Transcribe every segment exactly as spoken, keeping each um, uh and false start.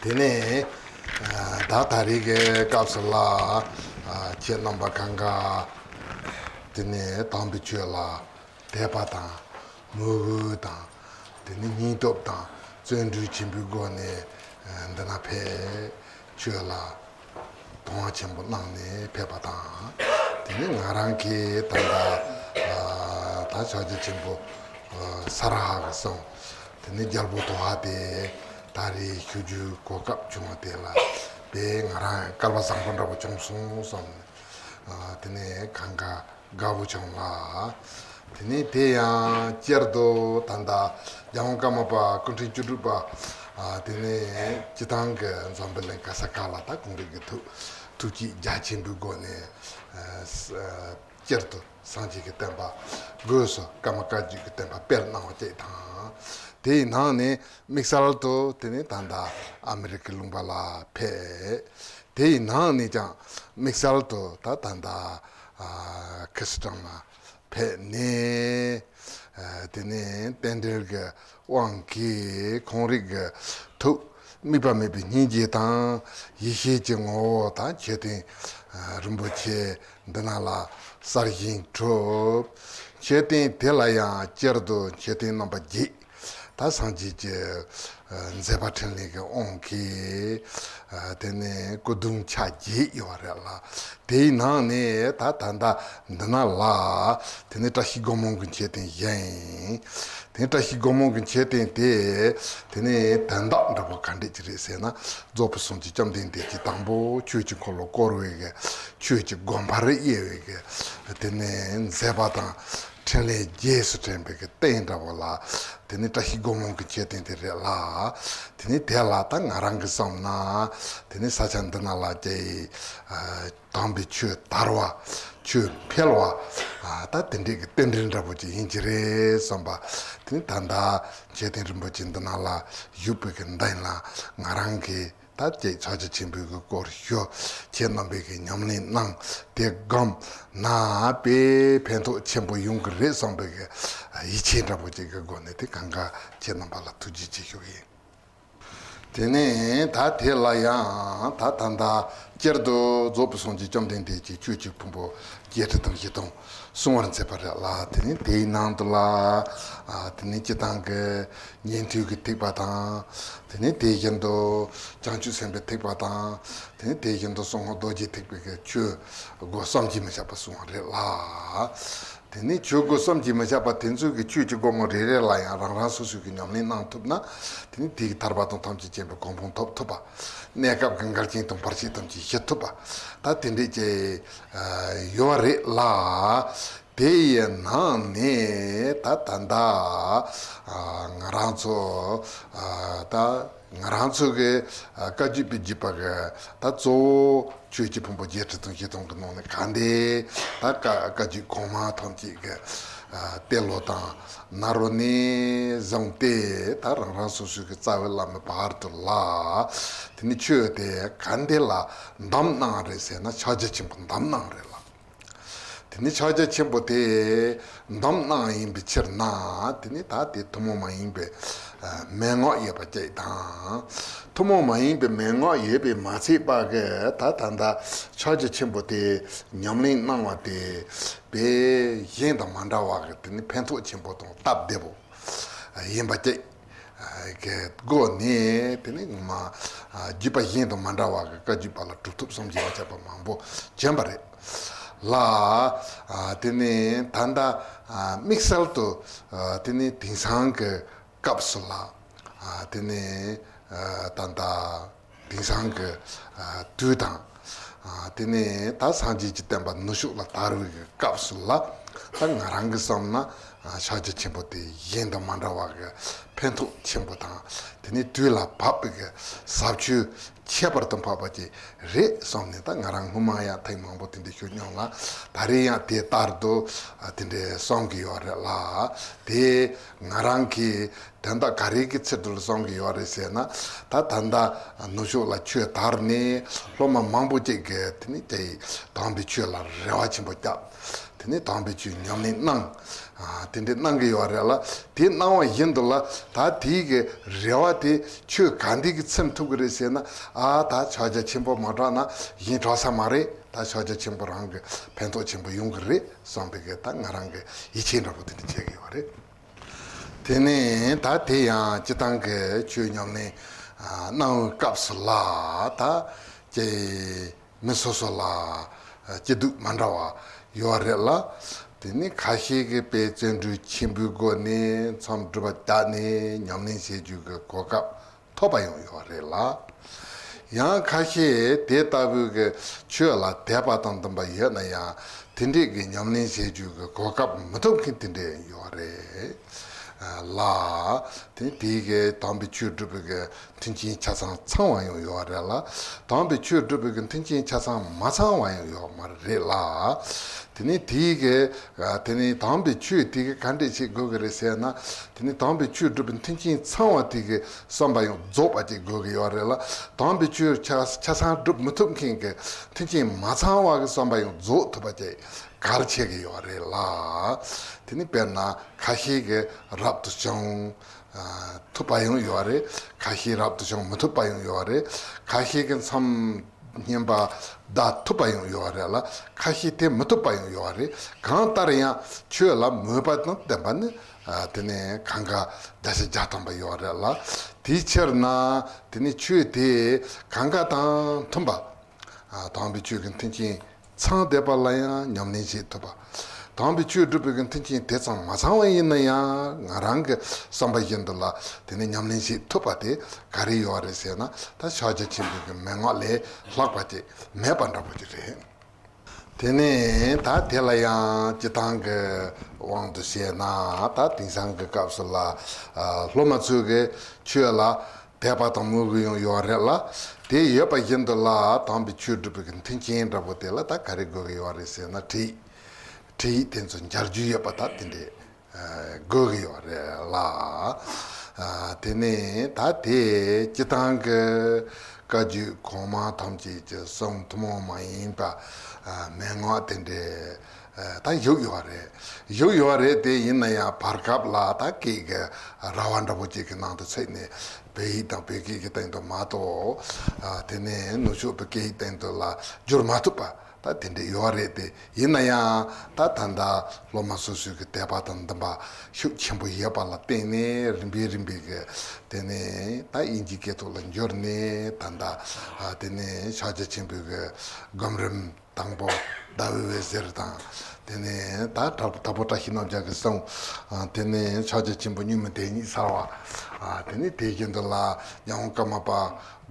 དེ་ནས་ད་ད་རེས་ཀྱི་སྐབས་སུ་ལ་ཁྱེད་རྣམ་པ་གང་ག་དེ་ནས་དམ་པའི་ཆོས་ལ་དད་པ་དང་མོས་གུས་དང་དེ་ནས་སྙིང་སྟོབས་དང་བརྩོན་འགྲུས་ཆེན་པོའི་སྒོ་ནས་འདི་ན་ཕེབས། ཆོས་ལ་དང་བ་ཆེན་པོ་གནང་ནས་ཕེབས་པ་དང་། དེ་ནས་ང་རང་གིས་ད་ལྟ་ད་ཕྱག་རྒྱ་ཆེན་པོ་ས་ར་ཧ་གི་གསུང་། དེ་ནས་རྒྱལ་པོ་དོ་ཧ་དེ་ད་རེས་ཞུ་རྒྱུའི་གོ་སྐབས་བྱུང་བ་དེ་ལ་དཔེ་ང་རང་སྐལ་བ་བཟང་པོ་འདྲ་པོ་བྱུང་སོང་བསམ་ནས། དེ་ནས་གང་ག་དགའ་བོ་བྱུང་ལ། དེ་ནས་དེ་ཡང་སྤྱིར་དུ་ད་ལྟ་རྒྱལ་དབང་ཀརྨ་པ་སྐུ་ཕྲེང་བཅུ་དྲུག་པ། དེ་ནས་སྤྱི་བཏང་གི་འཛམ་བུ་གླིང་ག་ས་ག་ལ་ད་གོང་རིག་གི་ཐུགས་ཐུགས་བསྐྱེད་རྒྱ་ཆེན་པོའི་སྒོ་ནས། སྤྱིར་དུ་སངས་རྒྱས་ཀྱི་བསྟན་པ་སྒོས་སུ་ཀརྨ་བཀའ་བརྒྱུད་ཀྱི་བསྟན་པ་སྤེལ་གནང་བ་བཅས་དང་། དེའི་ནང་ནས་དམིགས་བསལ་དུ་དེ་ནས་ད་ལྟ་ཨ་མི་རི་ཀའི་ལུང་པ་ལ་ཕེབས། དེའི་ནང་ནས་ཀྱང་དམིགས་བསལ་དུ་ད་ད་ལྟ་ཨ་ཁི་སི་ཀྲང་ལ་ཕེབས་ནས། ཨ་དེ་ནས་རྟེན་འབྲེལ་གྱི་དབང་གིས་ཁོང་རིགས་ཀྱི་ཐུགས་དམིགས་པ་མེད་པའི་སྙིང་རྗེ་དང་ཡེ་ཤེས་ཀྱི་ངོ་བོ་དང་མཆོད་རྟེན་རིན་པོ་ཆེ་འདི་ན་ལ་གསར་བཞེངས་གྲུབ། མཆོད་རྟེན་དེ་ལ་ཡང་སྤྱིར་དུ་མཆོད་རྟེན་རྣམ་པ་བརྒྱད། ད་སངས་རྒྱས་ཀྱི་མཛད་པ་འཕྲིན་ལས་ཀྱི་དབང་གིས། དེ་ནས་སྐུ་གདུང་ཆ་བརྒྱད་ཡོད་རེད་ལ། དེའི་ནང་ནས་ད་ད་ལྟ་འདི་ན་ལ་དེ་ནས་བཀྲ་ཤིས་སྒོ་མང་གི་མཆོད་རྟེན་བཞེངས། དེ་ནས་བཀྲ་ཤིས་སྒོ་མང་གི་མཆོད་རྟེན་དེ་དེ་ནས་དོན་དག་འདྲ་པོ་ག་འདྲས་ཅིག་རེད་ཟེར་ན། རྫོགས་པའི་སངས་རྒྱས་བཅོམ་ལྡན་འདས་ཀྱིས་དང་པོ་ཆོས་ཀྱི་འཁོར་ལོ་བསྐོར་བའི་གི་ཆོས་ཀྱི་དགོན་པ་རེ་དབྱེ་བའི་གི་དེ་ནས་མཛད་པ་དང་། འཕྲིན་ལས་རྗེས་སུ་དྲན་པའི་གི་རྟེན་འདྲ་བོ་ལ། དེ་ནི་བཀྲ་ཤིས་སྒོ་མང་གི་མཆོད་རྟེན་དེ་རེད་ལ། དེ་ནི་དེ་ལ་ད་ང་རང་གི་བསམ་ན། དེ་ནི་ས་ཆ་འདི་ན་ལ་ཀྱི་དམ་པའི་ཆོས་དར་བ། ཆོས་འཕེལ་བ། ད་དེ་འདྲའི་གི་རྟེན་འབྲེལ་འདྲ་པོ་ཅིག་ཡིན་གྱི་རེད་བསམ་པ། དེ་ནི་ད་ལྟ་མཆོད་རྟེན་རིན་པོ་ཆེ་འདི་ན་ལ་བཞུགས་པའི་གི་མདུན་ལ་ང་རང་གི་ད་ཀྱེ་ཕྱག་རྒྱ་ཆེན་པོའི་གི་སྐོར་ཞུ། ཁྱེད་རྣམ་པས་གི་ཉམས་ལེན་གནང་དེ་སྒོམ་ན་དཔེ་ཕན་ཐོགས་ཆེན་པོ་ཡོང་གི་རེད་བསམ་པའི་གི་ཡིད་ཆེས་འདྲ་པོ་ཅིག་གི་སྒོ་ནས་དེ་གང་ག་ཁྱེད་རྣམ་པ་ལ་ཐུགས་རྗེ་ཆེ་ཞུ་གི་ཡིན། དེ་ནས་ད་དེ་ལ་ཡང་ད་ད་ད་སྤྱིར་དུ་རྫོགས་པའི་སངས་རྒྱས་བཅོམ་ལྡན་འདས་ཀྱིས་ཆོས་ཀྱི་ཕུང་པོ་བརྒྱད་ཁྲི་དང་བཞི་སྟོང་གསུང་བར་མཛད་པ་རེད་ལ། དེ་ནས་དེའི་ནང་དུ་ལ་ཨ་དེ་ནས་སྤྱི་བཏང་གི་ཉན་ཐོས་ཀྱི་ཐེག་པ་དང་། དེ་ནས་དེ་བཞིན་དུ་བྱང་ཆུབ་སེམས་དཔའི་ཐེག་པ་དང་། དེ་ནས་དེ་བཞིན་དུ་གསང་སྔགས་རྡོ་རྗེ་ཐེག་པའི་གི་ཆོས་སྒོ་བསམ་གྱིས་མི་ཁྱབ་པ་གསུང་བ་རེད་ལ། དེ་ནས་ཆོས་སྒོ་བསམ་གྱིས་མི་ཁྱབ་པ་དེ་ཚོའི་གི་ཆོས་ཀྱི་སྒོ་མོ་རེ་རེ་ལ་ཡང་རང་རང་སོ་སོའི་གི་ཉམས་ལེན་གནང་ཐུབ་ན། དེ་ནས་དེ་གི་ཐར་པ་དང་ཐམས་ཅད་མཁྱེན་པའི་གོ་འཕང་ཐོབ་ཐུབ་པ། གནས་སྐབས་ཀྱི་འགལ་རྐྱེན་དང་བར་ཆད་ཐམས་ཅད་ཞི་ཐུབ་པ། ད་དེ་འདྲས་ཀྱི་ཡོད་རེད་ལ། དེ་ཡི་ནང་ནས་ད་ད་ལྟ་ང་རང་ཚོ་ད་ང་རང་ཚོ་གི་བཀའ་བརྒྱུད་པའི་བརྒྱུད་པ་གི་ད་གཙོ་བོ་ཆོས་ཀྱི་ཕུང་པོ་བརྒྱད་ཁྲི་དང་བཞི་སྟོང་གི་ནང་ནས་ག་འདྲས་ད་བཀའ་བཀའ་བརྒྱུད་གོང་མ་ཐམས་ཅད་གི་ཏེ་ལོ་དང་ན་རོ་ནས་བཟུང་སྟེ་ད་རང་རང་སོ་སོའི་གི་རྩ་བའི་བླ་མའི་བར་དུ་ལ། དེ་ནི་ཆོས་དེ་ག་འདྲས་ལ་འདམས་གནང་རེད་ཟེར་ན་ཕྱག་རྒྱ་ཆེན་པོ་འདམས་གནང་རེད་ལ། དེ་ནི་ཕྱག་རྒྱ་ཆེན་པོ་དེ་འདམས་གནང་ཡིན་པའི་ཕྱིར་ན། དེ་ནི་ད་དེ་ཐུན་མོང་མ་ཡིན་པའི་མན་ངག་ཡོད་པ་ཅིག་དང་། ཐུན་མོང་མ་ཡིན་པའི་མན་ངག་ཡོད་པས་མ་ཚད་པ་གི་ད་ད་ལྟ་ཕྱག་རྒྱ་ཆེན་པོ་དེ་ཉམས་ལེན་གནང་བ་དེ་དཔེ་གཞན་དང་མ་འདྲ་བ་གི་དེ་ནི་ཕན་ཐོགས་ཆེན་པོ་དང་སྟབས་བདེ་པོ་ཡིན་པ་ཅིག་གི་སྒོ་ནས། དེ་ནི་ངོ་མ་རྒྱུད་པ་གཞན་དང་མ་འདྲ་བ་གི་བཀའ་བརྒྱུད་པ་ལ་གྲུབ་ཐོབ་བསམ་གྱིས་མི་ཁྱབ་པ་མང་པོ་བྱོན་པ་རེད་ལ། དེ་ནི་ད་ལྟ་དམིགས་བསལ་དུ་དེ་ནི་དེང་སང་གི་སྐབས་སུ་ལ། དེ་ནི་ད་ལྟ་དེང་སང་གི་དུས་དང་། དེ་ནས་ད་སངས་རྒྱས་ཀྱི་བསྟན་པ་ནུབ་ཕྱོགས་ལ་དར་བའི་གི་སྐབས་སུ་ལ། ད་ང་རང་གི་བསམ་ན་ཕྱག་རྒྱ་ཆེན་པོ་དེ་གཞན་དང་མ་འདྲ་བ་གི་ཕན་ཐོགས་ཆེན་པོ་དང་། དེ་ནས་དུས་ལ་བབ་པའི་གི་ཟབ་ཆོས་ཁྱད་པར་དུ་འཕགས་པ་ཅིག་རེད་བསམ་ནས། ད་ང་རང་སྔོན་མ་ཡང་ཐེངས་མང་པོ་དེ་འདྲ་ཞུ་མྱོང་ལ། ད་རེས་ཡང་དེ་ལྟར་དུ་དེ་འདྲ་བསམ་གི་ཡོད་རེད་ལ། དེ་ང་རང་གི་དོན་དག་ག་རེ་གི་ཚུལ་དུ་བསམ་གི་ཡོད་རེད་ཟེར་ན། ད་ད་ལྟ་ནུབ་ཕྱོགས་ལ་ཆོས་དར་ནས་སློབ་མ་མང་པོ་ཅིག་གིས་དེ་ནི་དེ་དམ་པའི་ཆོས་ལ་རེ་བ་ཆེན་པོ་བརྒྱབ། དེ་ནས་དམ་པའི་ཆོས་ཉམས་ལེན་གནང་། ཨ་དེ་འདྲའི་གནང་གི་ཡོད་རེད་ལ། དེ་གནང་བ་བཞིན་དུ་ལ་ད་དེའི་གི་རེ་བ་དེ་ཆོས་ག་འདི་གི་ཚིམ་ཐུབ་ཀྱི་རེད་ཟེར་ན། ཨ་ད་ཕྱག་རྒྱ་ཆེན་པོ་མ་གྲགས་ན་གཞན་གྲགས་ས་མ་རེད། ད་ཕྱག་རྒྱ་ཆེན་པོ་རང་གི་ཕན་ཐོགས་ཆེན་པོ་ཡོང་གི་རེད་བསམ་པའི་གི་ད་ང་རང་གི་ཡིད་ཆེས་འདྲ་པོ་དེ་འདྲ་བྱེད་ཀྱི་ཡོད་རེད། དེ་ནས་ད་དེ་ཡང་སྤྱི་བཏང་གི་ཆོས་ཉམས་ལེན་ཨ་གནང་བའི་སྐབས་སུ་ལ་ད་ཀྱེ་མི་སོ་སོ་ལ་སྐྱིད་སྡུག་མ་འདྲ་བ་ཡོད་རེད་ལ། དེ་ནི་ཁ་ཤས་ཀྱིས་དཔེ་བརྩོན་འགྲུས་ཆེན་པོའི་སྒོ་ནས་མཚམས་སྒྲུབ་པ་བརྒྱབ་ནས་ཉམས་ལེན་བྱེད་རྒྱུ་གི་གོ་སྐབས་ཐོབ་པ་ཡང་ཡོད་རེད་ལ། ཡང་ཁ་ཤས་དེ་ལྟ་བུའི་གི་ཆོས་ལ་དད་པ་དང་འདུན་པ་ཡོད་ན་ཡང་དེ་འདྲས་ཀྱི་ཉམས་ལེན་བྱེད་རྒྱུ་གི་གོ་སྐབས་མི་ཐོབ་མཁན་དེ་འདྲས་ཡོད་རེད་ལ། དེ་དེའི་གི་དམ་པའི་ཆོས་སྒྲུབ་པའི་གི་མཐུན་རྐྱེན་ཆ་ཚང་ཚང་བ་ཡང་ཡོད་རེད་ལ། དམ་པའི་ཆོས་སྒྲུབ་པའི་གི་མཐུན་རྐྱེན་ཆ་ཚང་མ་ཚང་བ་ཡང་ཡོད་མ་རེད་ལ། དེ་ནས་དེའི་གི་ཨ་དེ་ནས་དམ་པའི་ཆོས་དེ་གི་ག་འདྲས་བྱེད་དགོས་ཀྱི་རེད་ཟེར་ན། དེ་ནས་དམ་པའི་ཆོས་སྒྲུབ་པའི་མཐུན་རྐྱེན་ཚང་བ་དེ་གི་བསམ་པ་ཡང་རྫོགས་པ་ཅིག་དགོས་ཀྱི་ཡོད་རེད་ལ། དམ་པའི་ཆོས་ཆ་ཆ་ཚང་སྒྲུབ་མི་ཐུབ་མཁན་གྱི་མཐུན་རྐྱེན་མ་ཚང་བ་གི་བསམ་པ་ཡང་རྫོགས་ཐུབ་པ་ཅིག་གལ་ཆེ་གི་ཡོད་རེད་ལ། དེ་ནི་དཔེར་ན་ཁ་ཤས་ཀྱིས་རབ་ཏུ་བྱུང་ཐུབ་པ་ཡང་ཡོད་རེད། ཁ་ཤས་རབ་ཏུ་བྱུང་མི་ཐུབ་པ་ཡང་ཡོད་རེད། ཁ་ཤས་ཀྱིས་མཚམས་བསྙེན་པ་བཟླ་ཐུབ་པ་ཡང་ཡོད་རེད་ལ། ཁ་ཤས་དེ་མི་ཐུབ་པ་ཡང་ཡོད་རེད། གང་ལྟར་ཡང་ཆོས་ལ་མོས་པ་དང་ལྡན་པ་ནི་དེ་ནི་གང་ག་བརྒྱ་ཆ་བརྒྱ་ཐམ་པ་ཡོད་རེད་ལ། དེའི་ཕྱིར་ན་དེ་ནི་ཆོས་དེ་གང་ག་དང་མཐུན་པ། དམ་པའི་ཆོས་ཀྱི་མཐུན་རྐྱེན་ཚང་བསྡད་པ་ལ་ཡང་ཉམས་ལེན་བྱེད་ཐུབ་པ། དམ་པའི་ཆོས་སྒྲུབ་པའི་གི་མཐུན་རྐྱེན་དེ་ཙམ་མ་ཚང་བ་ཡིན་ན་ཡང་ང་རང་གི་བསམ་པ་བཞིན་དུ་ལ་དེ་ནས་ཉམས་ལེན་བྱེད་ཐུབ་པ་དེ་ག་རེ་ཡོད་རེད་ཟེར་ན། ད་ཕྱག་རྒྱ་ཆེན་པོའི་གི་མན་ངག་ལས་ལྷག་པ་ཅིག་མེད་པ་འདྲ་པོ་ཅིག་རེད། དེ་ནས་ད་དེ་ལ་ཡང་སྤྱི་བཏང་གི་དབང་དུ་བྱས་ན། ད་དེང་སང་གི་སྐབས་སུ་ལ་སློབ་མ་ཚོས་གི་ཆོས་ལ་དད་པ་དང་མོས་གུས་ཡང་ཡོད་རེད་ལ། དེ་ཡོད་པ་བཞིན་དུ་ལ་དམ་པའི་ཆོས་སྒྲུབ་པའི་གི་མཐུན་རྐྱེན་འདྲ་པོ་དེ་ལ་ད་ག་རེ་དགོས་ཀྱི་ཡོད་རེད་ཟེར་ན། འབྲས་འབྲས་དེ་ཚོ་འབྱར་རྒྱུ་ཡོད་པ་ད་དེ་འདྲས་དགོས་ཀྱི་ཡོད་རེད་ལ། དེ་ནས་ད་དེ་སྤྱི་བཏང་གི་བཀའ་བརྒྱུད་གོང་མ་ཐམས་ཅད་ཀྱི་གསུང་ཐུན་མོང་མ་ཡིན་པ་མན་ངག་དེ་འདྲས། ད་བཞུགས་ཡོད་རེད། བཞུགས་ཡོད་རེད། དེ་ཡིན་ན་ཡང་བར་སྐབས་ལ་ད་སྐད་ཀྱི་ར་བ་འདྲ་པོ་ཅིག་གི་ནང་དུ་ཚུད་ནས་བོད་ཡིག་དང་བོད་སྐད་ཀྱི་སྟེང་དུ་མ་གཏོགས། དེ་ནས་ནུབ་ཕྱོགས་པའི་སྐད་ཡིག་སྟེང་དུ་ལ་བསྒྱུར་མ་ཐུབ་པ་ད་དེ་འདྲ་ཡོད་རེད། དེ་ཡིན་ན་ཡང་ད་ད་ལྟ་སློབ་མ་སོ་སོའི་གི་དད་པ་དང་འདུན་པ་ཤུགས་ཆེན་པོ་ཡོད་པ་ལ་བརྟེན་ནས་རིམ་པས་རིམ་པས་གི་དེ་ནས་ད་དབྱིན་ཇིའི་སྐད་ཐོག་ལ་བསྒྱུར་ནས་ད་ལྟ་དེ་ནས་ཕྱག་རྒྱ་ཆེན་པོའི་གི་སྒོམ་རིམ། དང་པོ་ཟླ་འོད་འོད་ཟེར་དང་། དེ་ནས་ད་དྭགས་པོ་བཀྲ་ཤིས་རྣམ་རྒྱལ་གྱི་གསུང་། དེ་ནས་ཕྱག་རྒྱ་ཆེན་པོ་གཉུག་མའི་དེ་ཉིད་གསལ་བ། དེ་ནས་དེ་བཞིན་དུ་ལ་ཉང་ཀརྨ་པ་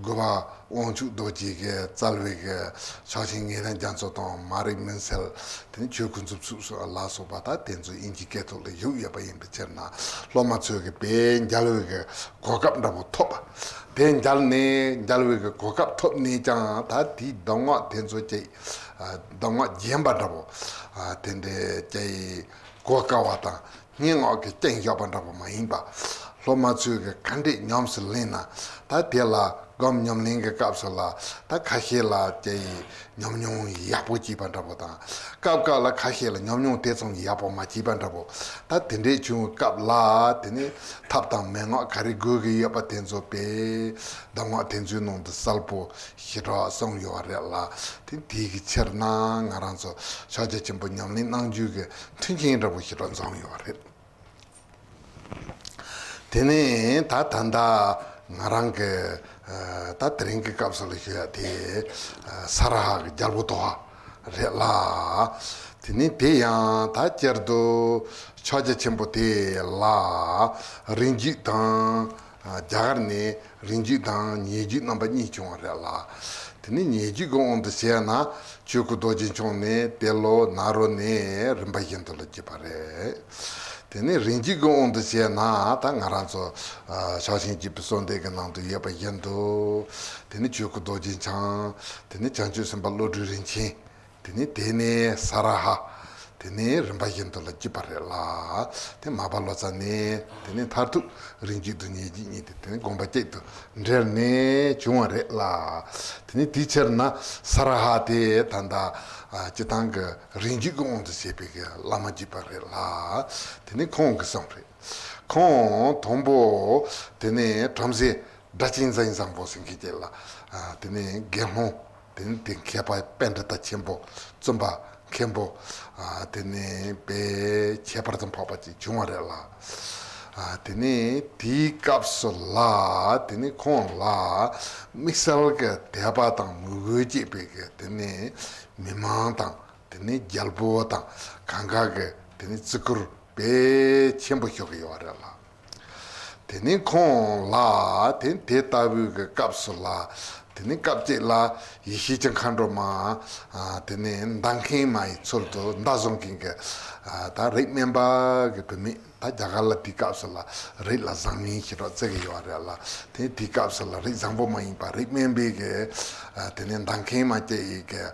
དགུ་པ་དབང་ཕྱུག་རྡོ་རྗེ་གིས་སྩལ་བའི་གི་ཕྱག་ཆེན་ངེས་ལེགས་རྒྱ་མཚོ་དང་མ་རིག་མུན་སེལ། དེ་ནས་ཆོས་སྐུ་མཛུབ་ཚུགས་སོགས་ལ་སོགས་པ་ད་དེ་ཚོ་དབྱིན་ཇིའི་སྐད་ཐོག་ལ་བཞུགས་ཡོད་པ་ཡིན་པའི་ཕྱིར་ན། སློབ་མ་ཚོས་གི་དཔེ་མཇལ་བའི་གི་གོ་སྐབས་འདྲ་པོ་ཐོབ་པ། དེ་མཇལ་ནས་མཇལ་བའི་གི་གོ་སྐབས་ཐོབ་ནས་ཀྱང་ད་དེའི་གདམས་ངག་དེ་ཚོ་ཅིག་གདམས་ངག་རྒྱན་པ་འདྲ་པོ། དེ་འདྲའི་ཅིག་གོ་དཀའ་བ་དང་སྙན་ངག་གི་རྐྱེན་བཞག་པ་འདྲ་པོ་མ་ཡིན་པ། སློབ་མ་ཚོས་གི་ག་འདྲས་ཉམས་སུ་ལེན་ན། ད་དེ་ལ་སྒོམ་ཉམས་ལེན་གི་སྐབས་སུ་ལ་ད་ཁ་ཤས་ལ་ཅིག་ཉམས་མྱོང་ཡག་པོ་སྐྱེས་པ་འདྲ་པོ་དང་། སྐབས་སྐབས་ལ་ཁ་ཤས་ལ་ཉམས་མྱོང་དེ་ཙམ་ཡག་པོ་མ་སྐྱེས་པ་འདྲ་པོ། ད་དེ་འདྲས་བྱུང་བའི་སྐབས་ལ་དེ་ནས་ཐབས་དང་མན་ངག་ག་རེ་དགོས་ཀྱི་ཡོད་པ་དེ་ཚོ་དཔེ་གདམས་ངག་དེ་ཚོའི་ནང་དུ་གསལ་པོ་ཞེ་དྲག་གསུངས་ཡོད་རེད་ལ། དེ་དེའི་གི་ཕྱིར་ན་ང་རང་ཚོ་ཕྱག་རྒྱ་ཆེན་པོ་ཉམས་ལེན་གནང་རྒྱུ་གི་མཐུན་རྐྱེན་འདྲ་པོ་ཞེ་དྲག་འཛོམས་ཡོད་རེད། དེ་ནས་ད་ད་ལྟ་ང་རང་གི་ད་དེ་རིང་གི་སྐབས་སུ་ལ་ཞུ་ཡ་དེ་ས་ར་ཧ་གི་རྒྱལ་པོ་དོ་ཧ་རེད་ལ། དེ་ནས་དེ་ཡང་ད་སྤྱིར་དུ་ཕྱག་རྒྱ་ཆེན་པོ་དེ་ལ་རིང་བརྒྱུད་དང་རྒྱ་གར་ནས་རིང་བརྒྱུད་དང་ཉེ་བརྒྱུད་རྣམ་པ་གཉིས་བྱུང་བ་རེད་ལ། དེ་ནས་ཉེ་བརྒྱུད་ཀྱི་དབང་དུ་བྱས་ན་ཆོས་སྐུ་རྡོ་རྗེ་འཆང་ནས་ཏེ་ལོ་ནཱ་རོ་ནས་རིམ་པ་བཞིན་དུ་ལ་བརྒྱུད་པ་རེད། དེ་ནས་རིང་བརྒྱུད་ཀྱི་དབང་དུ་བྱས་ན་ད་ང་རང་ཚོ་ཕྱག་ཆེན་བརྒྱུད་པའི་གསོལ་འདེབས་ཀྱི་ནང་དུ་ཡོད་པ་བཞིན་དུ། དེ་ནས་ཆོས་སྐུ་རྡོ་རྗེ་འཆང་། དེ་ནས་བྱང་ཆུབ་སེམས་དཔའ་བློ་གྲོས་རིན་ཆེན། དེ་ནས་དེ་ནས་ས་ར་ཧ། དེ་ནས་རིམ་པ་བཞིན་དུ་ལ་བརྒྱུད་པ་རེད་ལ། དེ་མར་པ་ལོ་ཙཱ་ནས་དེ་ནས་མཐར་ཐུག་རིང་བརྒྱུད་དུ་ཉེ་བརྒྱུད་གཉིས་ཏེ་དེ་ནས་དགོངས་པ་གཅིག་ཏུ་འབྲེལ་ནས་བྱུང་བ་རེད་ལ། དེ་ནས་དེའི་ཕྱིར་ན་ས་ར་ཧ་དེ་ད་ལྟ་ཨ་སྤྱིར་བཏང་གི་རིང་བརྒྱུད་ཀྱི་དབང་དུ་བྱས་པའི་གི་བླ་མ་བརྒྱུད་པ་རེད་ལ། དེ་ནས་ཁོང་གི་གསུང་རེད། ཁོང་དང་པོ་དེ་ནས་བྲམ་ཟེ་སྒྲ་གཅན་འཛིན་བཟང་པོ་ཟེར་མཁན་ཅིག་ལ་ཨ་དེ་ནས་དགེ་སློང་དེ་ནས་དེ་མཁས་པ་པཎྜི་ཏ་ཆེན་པོ་བཙུན་པ་མཁན་པོ་ཨ་དེ་ནས་དཔེ་ཁྱད་པར་དུ་འཕགས་པ་ཅིག་བྱུང་བ་རེད་ལ། ཨ་དེ་ནས་དེའི་སྐབས་སུ་ལ་དེ་ནས་ཁོང་ལ་དམིགས་བསལ་གྱི་དད་པ་དང་མོས་གུས་སྐྱེས་པའི་གི་དེ་ནས་མི་མང་དང་དེ་ནས་རྒྱལ་པོ་དང་གང་ག་གི་དེ་ནས་བརྩི་བཀུར་དཔེ་ཆེན་པོ་ཞུ་གི་ཡོད་རེད་ལ། དེ་ནས་ཁོང་ལ་དེ་དེ་ལྟ་བུའི་གི་སྐབས་སུ་ལ་དེ་ནས་སྐབས་གཅིག་ལ་ཡེ་ཤེས་ཀྱི་མཁའ་འགྲོ་མ་དེ་ནས་མདའ་མཁན་མ་ཡི་ཚུལ་དུ་མདའ་བཟུང་མཁན་གྱི་ད་རིགས་དམན་པ་གི་བུད་མེད། ད་རྒྱ་གར་ལ་དེའི་སྐབས་སུ་ལ་རིགས་ལ་བཟང་ངན་ཞེས་གྲགས་བརྩི་གི་ཡོད་རེད་ལ། དེ་དེའི་སྐབས་སུ་ལ་རིགས་བཟང་པོ་མ་ཡིན་པ་རིགས་དམན་པའི་གི་དེ་ནས་མདའ་མཁན་མ་སྐྱེ་ཡི་གི་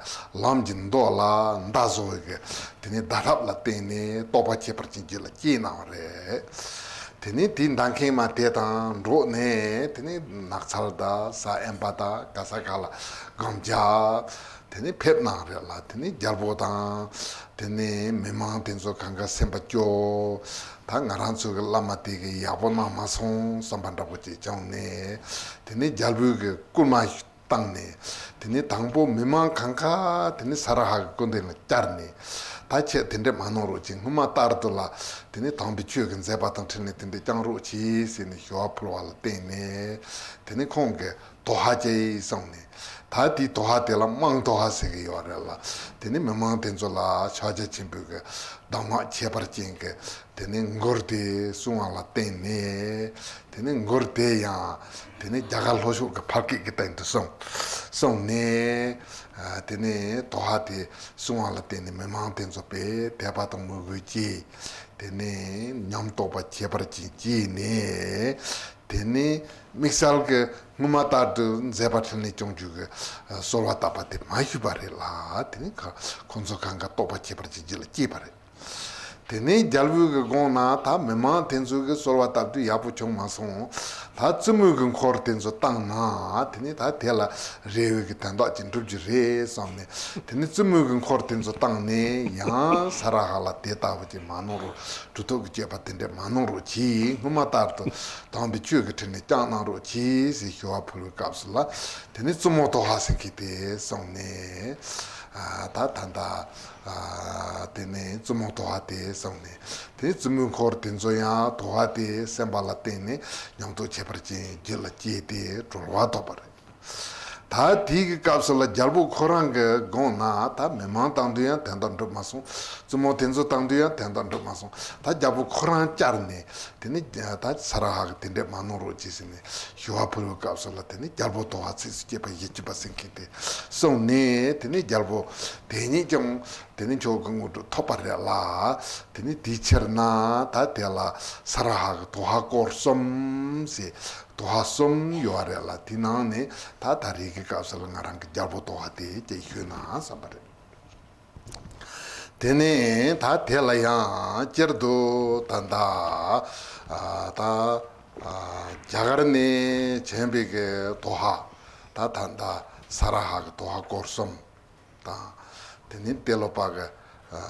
ལམ་གྱི་མདོ་ལ་མདའ་བཟོ་བའི་གི་དེ་ནས་མདའ་ཐབས་ལ་བརྟེན་ནས་རྟོགས་པ་ཁྱད་པར་ཅན་རྒྱུད་ལ་སྐྱེས་གནང་བ་རེད། དེ་ནས་དེའི་མདའ་མཁན་མ་དེ་དང་འགྲོགས་ནས་དེ་ནས་ནགས་ཚལ་དང་ས་དབེན་པ་དང་ག་ས་ག་ལ་སྒོམ་རྒྱག་དེ་ནས་ཕེབས་གནང་རེད་ལ། དེ་ནས་རྒྱལ་པོ་དང་དེ་ནས་མི་མང་དེ་ཚོ་གང་ག་སེམས་པ་སྐྱོ། ད་ང་རང་ཚོ་གི་བླ་མ་དེ་གི་ཡག་པོ་གནང་མ་སོང་བསམ་པ་འདྲ་པོ་ཅིག་བྱུང་ནས་དེ་ནས་རྒྱལ་པོའི་གི་སྐུལ་མ་བཏང་ནས་དེ་ནས་དང་པོ་མི་མང་གང་ག་དེ་ནས་ས་ར་ཧ་གི་སྐུ་མདུན་ལ་བཅར་ནས་ད་ཁྱེད་དེ་འདྲས་མ་གནང་རོགས་གྱིས། སྔོན་མ་ལྟར་དུ་ལ་དེ་ནས་དམ་པའི་ཆོས་ཀྱི་མཛད་པ་དང་འཁྲིལ་ནས་དེ་འདྲས་བསྐྱང་རོགས་གྱིས་ཟེར་ནས་ཞུ་བ་ཕུལ་བ་ལ་བརྟེན་ནས་དེ་ནས་ཁོང་གི་དོ་ཧ་སྐྱེས་སོང་ནས། ད་དེའི་དོ་ཧ་དེ་ལ་དམངས་དོ་ཧ་ཟེར་གྱི་ཡོད་རེད་ལ། དེ་ནི་མི་མང་དེ་ཚོ་ལ་ཕྱག་རྒྱ་ཆེན་པོའི་གི་གདམས་ངག་ཁྱད་པར་ཅན་གྱི་དེ་ནི་མགུར་དེ་གསུང་བ་ལ་བརྟེན་ནས། དེ་ནི་མགུར་དེ་ཡང་དེ་ནི་རྒྱ་གར་ལྷོ་ཕྱོགས་ཀྱི་ཕལ་སྐད་ཀྱི་སྟེང་དུ་གསུངས། གསུངས་ནས། ཨ་དེ་ནི་དོ་ཧ་དེ་གསུང་བ་ལ་བརྟེན་ནས་མི་མང་དེ་ཚོ་དཔེ་དད་པ་དང་མོས་གུས་སྐྱེས། དེ་ནས་ཉམས་རྟོགས་པ་ཁྱད་པར་ཅན་སྐྱེས་ནས། དེ་ནས་དམིགས་བསལ་གྱི་སྔོན་མ་ལྟར་དུ་མཛད་པ་འཕྲིན་ལས་སྐྱོང་རྒྱུ་གི་གསོལ་བ་བཏབ་པ་དེ་མ་ཞུས་པ་རེད་ལ། དེ་ནས་ཁོང་ཚོ་གང་ག་རྟོགས་པ་ཁྱད་པར་ཅན་རྒྱུད་ལ་སྐྱེས་པ་རེད། དེ་ནས་རྒྱལ་པོའི་གི་དགོངས་ན་ད་མི་མང་དེ་ཚོའི་གི་གསོལ་བ་བཏབ་དུས་ཡག་པོ་བྱུང་མ་སོང་། ད་བཙུན་མོའི་གི་འཁོར་དེ་ཚོ་བཏང་ན་དེ་ནས་ད་དེ་ལ་རེ་བའི་གི་དོན་དག་ཅིག་འགྲུབ་རྒྱུ་རེད་བསམ་ནས། དེ་ནས་བཙུན་མོའི་གི་འཁོར་དེ་ཚོ་བཏང་ནས་ཡང་ས་ར་ཧ་ལ་དེ་ལྟ་བུ་ཅིག་མ་གནང་རོགས། གྲུབ་ཐོབ་ཀྱི་སྤྱོད་པ་དེ་འདྲས་མ་གནང་རོགས་གྱིས། སྔོན་མ་ལྟར་དུ་དམ་པའི་ཆོས་ཀྱི་ཁྲིད་ནས་བསྐྱངས་གནང་རོགས་གྱིས་ཟེར་ཞུ་བ་ཕུལ་བའི་སྐབས་སུ་ལ། དེ་ནས་བཙུན་མོ་དོ་ཧ་ཟེར་མཁན་དེ་སོང་ནས། ཨ་ད་ད་ད་ཨ་དེ་ནས་བཙུན་མོ་དོ་ཧ་དེ་སོང་ནས། དེ་ནས་བཙུན་མོའི་འཁོར་དེ་ཚོ་ཡང་དོ་ཧ་དེ་གསན་པ་ལ་བརྟེན་ནས་ཉམས་རྟོགས་ཁྱད་པར་ཅན་རྒྱུད་ལ་སྐྱེས་ཏེ་གྲོལ་བ་ཐོབ་པ་རེད། ད་དེའི་གི་སྐབས་སུ་ལ་རྒྱལ་པོ་ཁོ་རང་གི་དགོངས་ན་ད་མི་མང་བཏང་དུས་ཡང་དོན་དག་འགྲུབ་མ་སོང་། བཙུན་མོ་དེ་ཚོ་བཏང་དུས་ཡང་དོན་དག་འགྲུབ་མ་སོང་། ད་རྒྱལ་པོ་ཁོ་རང་བཅར་ནས་དེ་ནི་ད་ས་ར་ཧ་གི་དེ་འདྲས་མ་གནང་རོགས་གྱིས་ཟེར་ནས་ཞུ་བ་ཕུལ་བའི་སྐབས་སུ་ལ། དེ་ནི་རྒྱལ་པོ་དོ་ཧ་ཚིགས་སུ་བཅད་པ་བཞི་བཅུ་པ་ཟེར་མཁན་དེ་གསུངས་ནས། དེ་ནི་རྒྱལ་པོ་དེ་ཉིད་ཀྱང་དེ་ནི་མཆོག་གི་དངོས་གྲུབ་ཐོབ་པ་རེད་ལ། དེ་ནི་དེའི་ཕྱིར་ན་ད་དེ་ལ་ས་ར་ཧ་གི་དོ་ཧ་སྐོར་གསུམ་ཟེར། དོ་ཧ་གསུམ་ཡོད་རེད་ལ། དེའི་ནང་ནས་ད་ད་རེས་ཀྱི་སྐབས་སུ་ལ་ང་རང་གི་རྒྱལ་པོ་དོ་ཧ་དེ་ཅིག་ཞུས་ན་བསམ་པ་རེད། དེ་ནས་ད་དེ་ལ་ཡང་སྤྱིར་དུ་ད་ད་ཨ་ད་ཨ་རྒྱ་གར་ནས་བྱོན་པའི་གི་དོ་ཧ། ད་ད་ད་ས་ར་ཧ་གི་དོ་ཧ་སྐོར་གསུམ། དང་། དེ་ནས་ཏེ་ལོ་པ་གི་ཨ་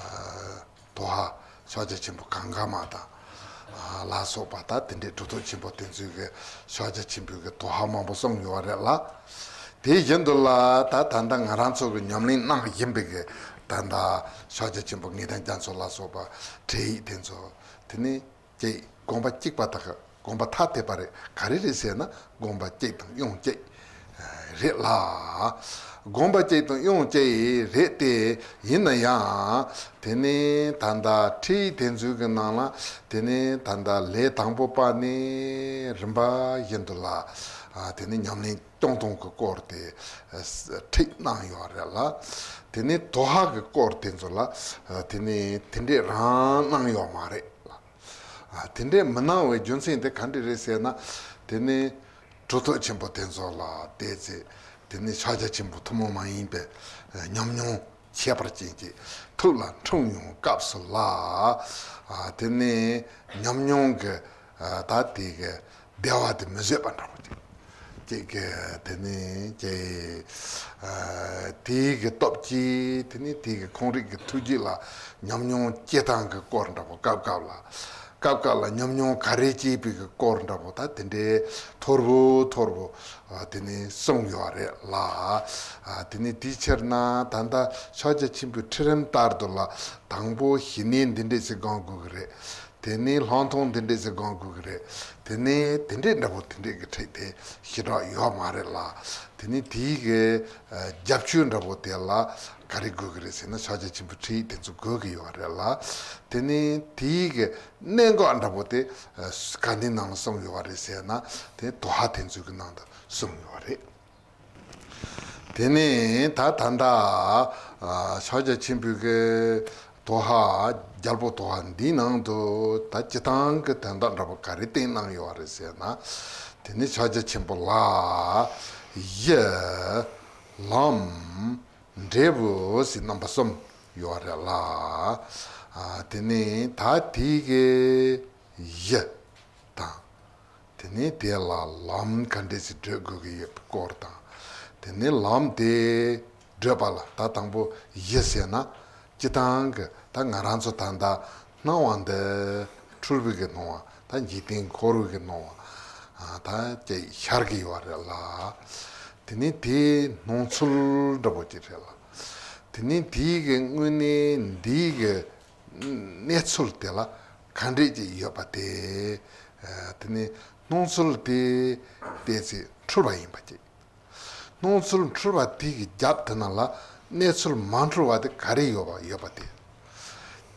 དོ་ཧ་ཕྱག་རྒྱ་ཆེན་པོ་གངྒཱ་མ་དང་། ཨ་ལ་སོགས་པ་ད་དེ་འདྲའི་གྲུབ་ཐོབ་ཆེན་པོ་དེ་ཚོའི་གི་ཕྱག་རྒྱ་ཆེན་པོའི་གི་དོ་ཧ་མང་པོ་གསུངས་ཡོད་རེད་ལ། དེ་བཞིན་དུ་ལ་ད་ད་ལྟ་ང་རང་ཚོ་གི་ཉམས་ལེན་གནང་བཞིན་པའི་གི་ད་ལྟ་ཕྱག་རྒྱ་ཆེན་པོ་ངེས་དོན་རྒྱ་མཚོ་ལ་སོགས་པ་འཕྲིན་ཡིག་དེ་ཚོ། དེ་ནས་ཀྱི་དགོངས་པ་གཅིག་པ་དག་དགོངས་པ་ཐ་དད་པ་རེད། ག་རེ་རེད་ཟེར་ན་དགོངས་པ་གཅིག་དང་དབྱིངས་གཅིག་རེད་ལ། དགོངས་པ་གཅིག་དང་དབྱིངས་གཅིག་རེད་དེ། ཡིན་ན་ཡང་དེ་ནི་ད་ལྟ་ཁྲིད་དེ་ཚོའི་གི་ནང་ལ་དེ་ནི་ད་ལྟ་ལས་དང་པོ་པ་ནི་རིམ་པ་བཞིན་དུ་ལ་དེ་ནི་ཉམས་ལེན་སྐྱོང་སྟངས་ཀྱི་སྐོར་དེ་ཁྲིད་གནང་ཡོད་རེད་ལ། དེ་ནི་དོ་ཧ་གི་སྐོར་དེ་ཚོ་ལ་དེ་ནི་དེ་འདྲས་རང་གནང་ཡོད་མ་རེད་ལ། ཨ་དེ་འདྲས་མི་གནང་བའི་རྒྱུ་མཚན་དེ་ག་འདྲས་རེད་ཟེར་ན། དེ་ནི་གྲུབ་ཐོབ་ཆེན་པོ་དེ་ཚོ་ལ་བལྟས་ཚེ་དེ་ནི་ཕྱག་རྒྱ་ཆེན་པོ་ཐུན་མོང་མ་ཡིན་པའི་ཉམས་མྱོང་ ཁྱད་པར་ཅན་གྱི་ཐུགས་ལ་འཁྲུངས་ཡོང་སྐབས་སུ་ལ། ཨ་དེ་ནི་ཉམས་མྱོང་གི་ཨ་ད་དེ་གི་བདེ་བ་དེ་མི་བཟོད་པ་འདྲ་པོ་ཅིག་ཅིག་གི་དེ་ནི་ཀྱེ་ཨ་དེ་གི་སྟོབས་ཀྱིས་དེ་ནི་དེ་གི་ཁོང་རིག་གི་ཐུགས་རྒྱུད་ལ་ཉམས་མྱོང་སྐྱེ་སྟངས་གི་སྐོར་འདྲ་པོ་སྐབས་སྐབས་ལ། སྐབས་སྐབས་ལ་ཉམས་མྱོང་ག་རེ་སྐྱེས་པའི་གི་སྐོར་འདྲ་པོ་ད་དེ་འདྲའི་ཐོར་བུ་ཐོར་བུ་ཨ་དེ་ནི་གསུངས་ཡོད་རེད་ལ། ཨ་དེ་ནི་དེའི་ཕྱིར་ན་ད་ལྟ་ཕྱག་རྒྱ་ཆེན་པོའི་ཁྲིད་རིམ་ལྟར་དུ་ལ་དང་པོ་ཞི་གནས་འདི་འདྲས་ཞིག་སྒོམ་དགོས་ཀྱི་རེད། དེ་ནས་ལྷག་མཐོང་འདི་འདྲས་ཞིག་སྒོམ་དགོས་ཀྱི་རེད། དེ་ནས་དེ་འདྲས་འདྲ་པོ་དེ་འདྲས་ཀྱི་ཁྲིད་དེ་ཞེ་དྲག་ཡོད་མ་རེད་ལ། དེ་ནི་དེའི་གི་རྒྱབ་ཆོས་འདྲ་པོ་དེ་ལ་ག་རེ་དགོས་ཀྱི་རེད་ཟེར་ན་ཕྱག་རྒྱ་ཆེན་པོའི་ཁྲིད་དེ་ཚོ་དགོས་ཀྱི་ཡོད་རེད་ལ། དེ་ནི་དེའི་གི་གནད་འགག་འདྲ་པོ་དེ་ག་འདི་ནང་གསུངས་ཡོད་རེད་ཟེར་ན་དེ་དོ་ཧ་དེ་ཚོའི་གི་ནང་དུ་གསུངས་ཡོད་རེད། དེ་ནས་ད་ད་ལྟ་ཕྱག་རྒྱ་ཆེན་པོའི་གི་དོ་ཧ་རྒྱལ་པོ་དོ་ཧ་འདིའི་ནང་དུ་ད་སྤྱི་བཏང་གི་དོན་དག་འདྲ་པོ་ག་རེ་བསྟན་གནང་ཡོད་རེད་ཟེར་ན། དེ་ནི་ཕྱག་རྒྱ་ཆེན་པོ་ལ་གཞི་ལམ་འབྲས་བུ་ཟེར་རྣམ་པ་གསུམ་ཡོད་རེད་ལ། ཨ་དེ་ནི་ད་དེའི་གི་གཞི་དང་། དེ་ནི་དེ་ལ་ལམ་ག་འདྲས་སེ་བགྲོད་དགོས་ཀྱི་ཡོད་པའི་སྐོར་དང་། དེ་ནི་ལམ་དེ་བགྲོད་པ་ལ་ད་དང་པོ་གཞི་ཟེར་ན་སྤྱི་བཏང་གི་ད་ང་རང་ཚོ་ད་ལྟ་སྣང་བ་འདི་འཁྲུལ་པའི་གི་སྣང་བ་ད་འཇིག་རྟེན་འཁོར་བའི་གི་སྣང་བ་ད་ཅེས་ཤར་གྱི་ཡོད་རེད་ལ། དེ་ནི་དེའི་སྣང་ཚུལ་འདྲ་པོ་ཅིག་རེད་ལ། དེ་ནི་དེའི་གི་དངོས་གནས་འདིའི་གི་གནས་ཚུལ་དེ་ལ་ག་འདྲས་ཅིག་ཡོད་པ་དེ། དེ་ནི་སྣང་ཚུལ་དེ་བལྟས་ཚེ་འཁྲུལ་པ་ཡིན་པ་ཅིག་སྣང་ཚུལ་འཁྲུལ་པ་དེ་གི་རྒྱབ་དེ་ན་ལ་གནས་ཚུལ་མ་འཁྲུལ་བ་དེ་ག་རེ་ཡོད་པ་ཡོད་པ་དེ།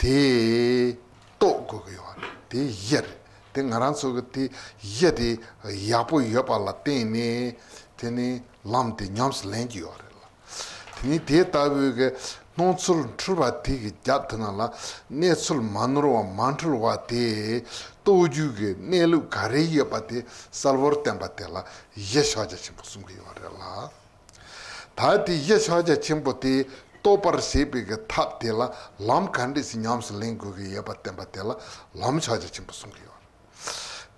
དེ་རྟོགས་དགོས་ཀྱི་ཡོད་རེད། དེ་གཞི་རེད། དེ་ང་རང་ཚོ་གི་དེ་གཞི་དེ་ཡག་པོ་ཡོད་པ་ལ་བརྟེན་ནས་དེ་ནི་ལམ་དེ་ཉམས་སུ་ལེན་གྱི་ཡོད་རེད་ལ། དེ་ནི་དེ་ལྟ་བུའི་གི་སྣང་ཚུལ་འཁྲུལ་པ་དེ་གི་རྒྱབ་དེ་ན་ལ་གནས་ཚུལ་མ་ནོར་བ་མ་འཁྲུལ་བ་དེ་རྟོགས་རྒྱུ་གི་གནས་ལུགས་ག་རེ་ཡོད་པ་དེ་གསལ་བོར་བསྟན་པ་དེ་ལ་གཞི་ཕྱག་རྒྱ་ཆེན་པོ་གསུང་གི་ཡོད་རེད་ལ། ད་དེ་གཞི་ཕྱག་རྒྱ་ཆེན་པོ་དེ་རྟོགས་པར་བྱེད་པའི་གི་ཐབས་དེ་ལ་ལམ་ག་འདྲས་སེ་ཉམས་སུ་ལེན་དགོས་ཀྱི་ཡོད་པ་བསྟན་པ་དེ་ལ་ལམ་ཕྱག་རྒྱ་ཆེན་པོ་གསུང་གི་ཡོད་རེད།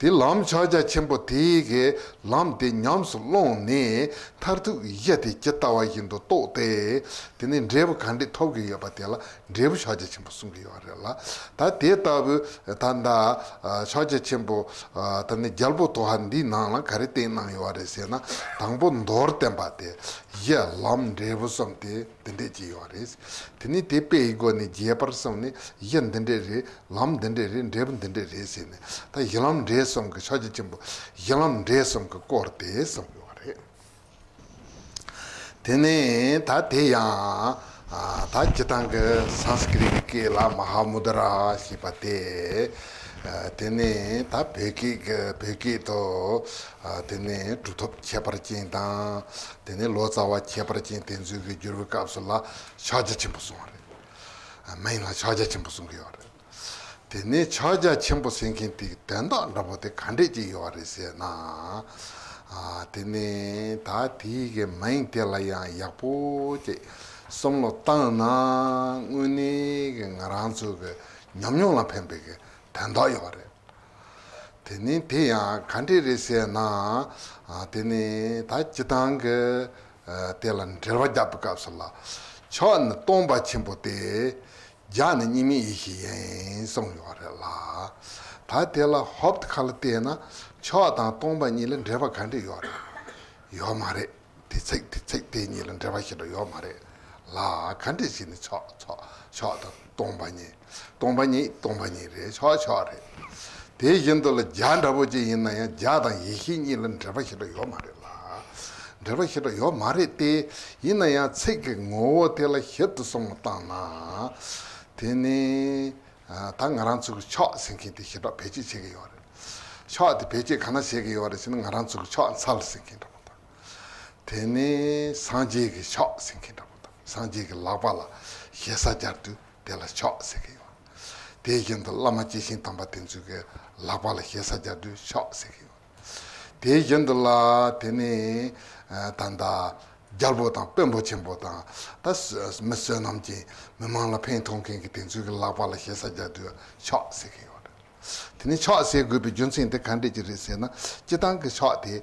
དེ་ལམ་ཕྱག་རྒྱ་ཆེན་པོ་དེའི་གི་ལམ་དེ་ཉམས་སུ་བླངས་ནས་མཐར་ཐུག་གཞི་དེ་ཇི་ལྟ་བ་བཞིན་དུ་རྟོགས་ཏེ། དེ་ནས་འབྲས་བུ་ག་འདྲས་ཐོབ་ཀྱི་ཡོད་པ་དེ་ལ་འབྲས་བུ་ཕྱག་རྒྱ་ཆེན་པོ་གསུང་གི་ཡོད་རེད་ལ། ད་དེ་ལྟ་བུ་ད་ལྟ་ཕྱག་རྒྱ་ཆེན་པོ་ད་ནི་རྒྱལ་པོ་དོ་ཧ་འདིའི་ནང་ལ་ག་རེ་བསྟན་གནང་ཡོད་རེད་ཟེར་ན། དང་པོ་མདོར་བསྟན་པ་དེ་གཞི་ལམ་འབྲས་བུ་གསུམ་དེ་འདི་འདྲས་ཀྱི་ཡོད་རེད། དེ་ནི་དེ་དཔེ་ཡི་སྒོ་ནས་རྒྱས་པར་གསུངས་ནས་གཞི་འདི་འདྲས་རེད། ལམ་འདི་འདྲས་རེད། འབྲས་བུ་འདི་འདྲས་རེད་ཟེར་ནས་ད་གཞི་ལམ་འབྲས་གསུམ་གྱི་ཕྱག་རྒྱ་ཆེན་པོ་གཞི་ལམ་འབྲས་གསུམ་གྱི་སྐོར་དེ་གསུངས་ཡོད་རེད། དེ་ནས་ད་དེ་ཡང་ད་སྤྱི་བཏང་གི་སཾ་སྐྲྀ་ཏ་སྐད་ལ་མ་ཧཱ་མུ་དྲ་ཞེས་པ་དེ། དེ་ནས་ད་བོད་སྐད་ཀྱི་བོད་སྐད་དུ་དེ་ནས་གྲུབ་ཐོབ་ཁྱད་པར་ཅན་དང་དེ་ནས་ལོ་ཙཱ་བ་ཁྱད་པར་ཅན་དེ་ཚོའི་གི་བསྒྱུར་བའི་སྐབས་སུ་ལ་ཕྱག་རྒྱ་ཆེན་པོ་གསུང་བ་རེད། མིང་ལ་ཕྱག་རྒྱ་ཆེན་པོ་གསུང་གི་ཡོད་རེད། དེ་ནས་ཕྱག་རྒྱ་ཆེན་པོ་ཟེར་མཁན་དེའི་དོན་དག་འདྲ་པོ་དེ་ག་འདྲས་ཅིག་ཡོད་རེད་ཟེར་ན། ཨ་དེ་ནས་ད་དེའི་གི་མིང་དེ་ལ་ཡང་ཡག་པོ་ཅིག་བསམ་བློ་བཏང་ན་དངོས་གནས་གི་ང་རང་ཚོ་གི་ཉམས་མྱོང་ལ་ཕན་པའི་གི་དོན་དག་ཡོད་རེད། དེ་ནས་དེ་ཡང་ག་འདྲས་རེད་ཟེར་ན། ཨ་དེ་ནས་ད་སྤྱི་བཏང་གི་ཨ་དེ་ལ་འགྲེལ་པ་རྒྱབ་པའི་སྐབས་སུ་ལ། ཕྱག་ནི་སྟོང་པ་ཆེན་པོ་སྟེ། རྒྱ་ནི་གཉིས་མེད་ཡེ་ཤེས་ཡིན་གསུངས་ཡོད་རེད་ལ། ད་དེ་ལ་ཧོབ་ཏེ་ཁ་ལ་བལྟས་ན་ཕྱག་དང་སྟོང་པ་གཉིས་ལ་འབྲེལ་བ་ག་འདྲས་ཡོད་རེད། ཡོད་མ་རེད། དེ་ཚིག་དེ་ཚིག་དེ་གཉིས་ལ་འབྲེལ་བ་ཞེ་དྲག་ཡོད་མ་རེད་ལ། ག་འདྲས་ཞིག་ནི་ཕྱག་ཕྱག་ཕྱག་དང་སྟོང་པ་ཉིད། སྟོང་པ་ཉིད་སྟོང་པ་ཉིད་རེད། ཕྱག་ཕྱག་རེད། དེ་བཞིན་དུ་ལ་རྒྱ་འདྲ་པོ་ཅིག་ཡིན་ན་ཡང་རྒྱ་དང་ཡེ་ཤེས་གཉིས་ལ་འབྲེལ་བ་ཞེ་དྲག་ཡོད་མ་རེད་ལ། འབྲེལ་བ་ཞེ་དྲག་ཡོད་མ་རེད་དེ། ཡིན་ན་ཡང་ཚིག་གི་ངོ་བོ་དེ་ལ་ཞིབ་ཏུ་བསམ་བློ་བཏང་ན། དེ་ནི་ད་ང་རང་ཚོ་གི་ཕྱག་ཟེར་མཁན་དེ་ཞེ་དྲག་བེད་སྤྱོད་བྱེད་ཀྱི་ཡོད་རེད། ཕྱག་དེ་བེད་སྤྱོད་ག་ན་བྱེད་ཀྱི་ཡོད་རེད་ཟེར་ན། ང་རང་ཚོ་གི་ཕྱག་འཚལ་ཟེར་མཁན་འདྲ་པོ་དང་། དེ་ནས་སངས་རྒྱས་ཀྱི་ཕྱག་ཟེར་མཁན་འདྲ་པོ་དང་། སངས་རྒྱས་ཀྱི་ལག་པ་ལ་ཞེ་ས་སྦྱར་དུས་དེ་ལ་ཕྱག་ཟེར་གྱི་ཡོད། དེ་བཞིན་དུ་བླ་མ་སྐྱེས་ཆེན་དམ་པ་དེ་ཚོའི་གི་ལག་པ་ལ་ཞེ་ས་སྦྱར་དུས་ཕྱག་ཟེར་གྱི་ཡོད། དེ་བཞིན་དུ་ལ་དེ་ནས་ད་ལྟ་ རྒྱལ་པོ་དང་དཔོན་པོ་ཆེན་པོ་དང་ད་མི་བསོད་ནམས་ཅན་མི་མང་ལ་ཕན་ཐོགས་མཁན་གྱི་དེ་ཚོའི་གི་ལག་པ་ལ་ཞེ་ས་རྒྱག་དུས་ཕྱག་ཟེར་གི་ཡོད་རེད། དེ་ནས་ཕྱག་ཟེར་དགོས་པའི་རྒྱུ་མཚན་དེ་ག་འདྲས་ཀྱི་རེད་ཟེར་ན། སྤྱིར་བཏང་གི་ཕྱག་དེ་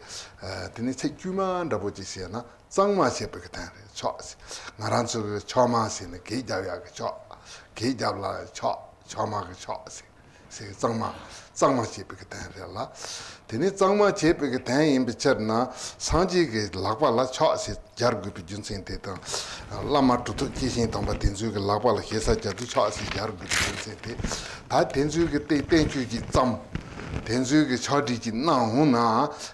དེ་ནས་ཚིག་དཀྱུས་མ་འདྲ་པོ་ཅིག་བཤད་ན་གཙང་མ་བྱེད་པའི་གི་དོན་རེད། ཕྱག་ཟེར་ང་རང་ཚོ་གི་ཕྱག་མ་ཟེར་ནས་གད་རྒྱབ་ཡག་གི་ཕྱག་གད་རྒྱབ་ལ་ཕྱག་ཕྱག་མ་གི་ཕྱག་ཟེར། ཟེར་གཙང་མ། གཙང་མ་བྱེད་པའི་གི་དོན་རེད་ལ། དེ་ནི་གཙང་མ་བྱེད་པའི་གི་དོན་ཡིན་པའི་ཕྱིར་ན། སངས་རྒྱས་ཀྱི་ལག་པ་ལ་ཕྱག་ཟེར་སྦྱར་དགོས་པའི་རྒྱུ་མཚན་དེ་དང་། བླ་མ་གྲུབ་ཐོབ་སྐྱེས་ཆེན་དམ་པ་དེ་ཚོའི་གི་ལག་པ་ལ་ཞེ་ས་རྒྱག་དུས་ཕྱག་ཟེར་སྦྱར་དགོས་པའི་རྒྱུ་མཚན་དེ། ད་དེ་ཚོའི་གི་བསྟན་བསྟན་བཅོས་ཀྱི་བརྩམས། དེ་ཚོའི་གི་ཕྱག་བྲིས་ཀྱི་གནང་འོང་ན།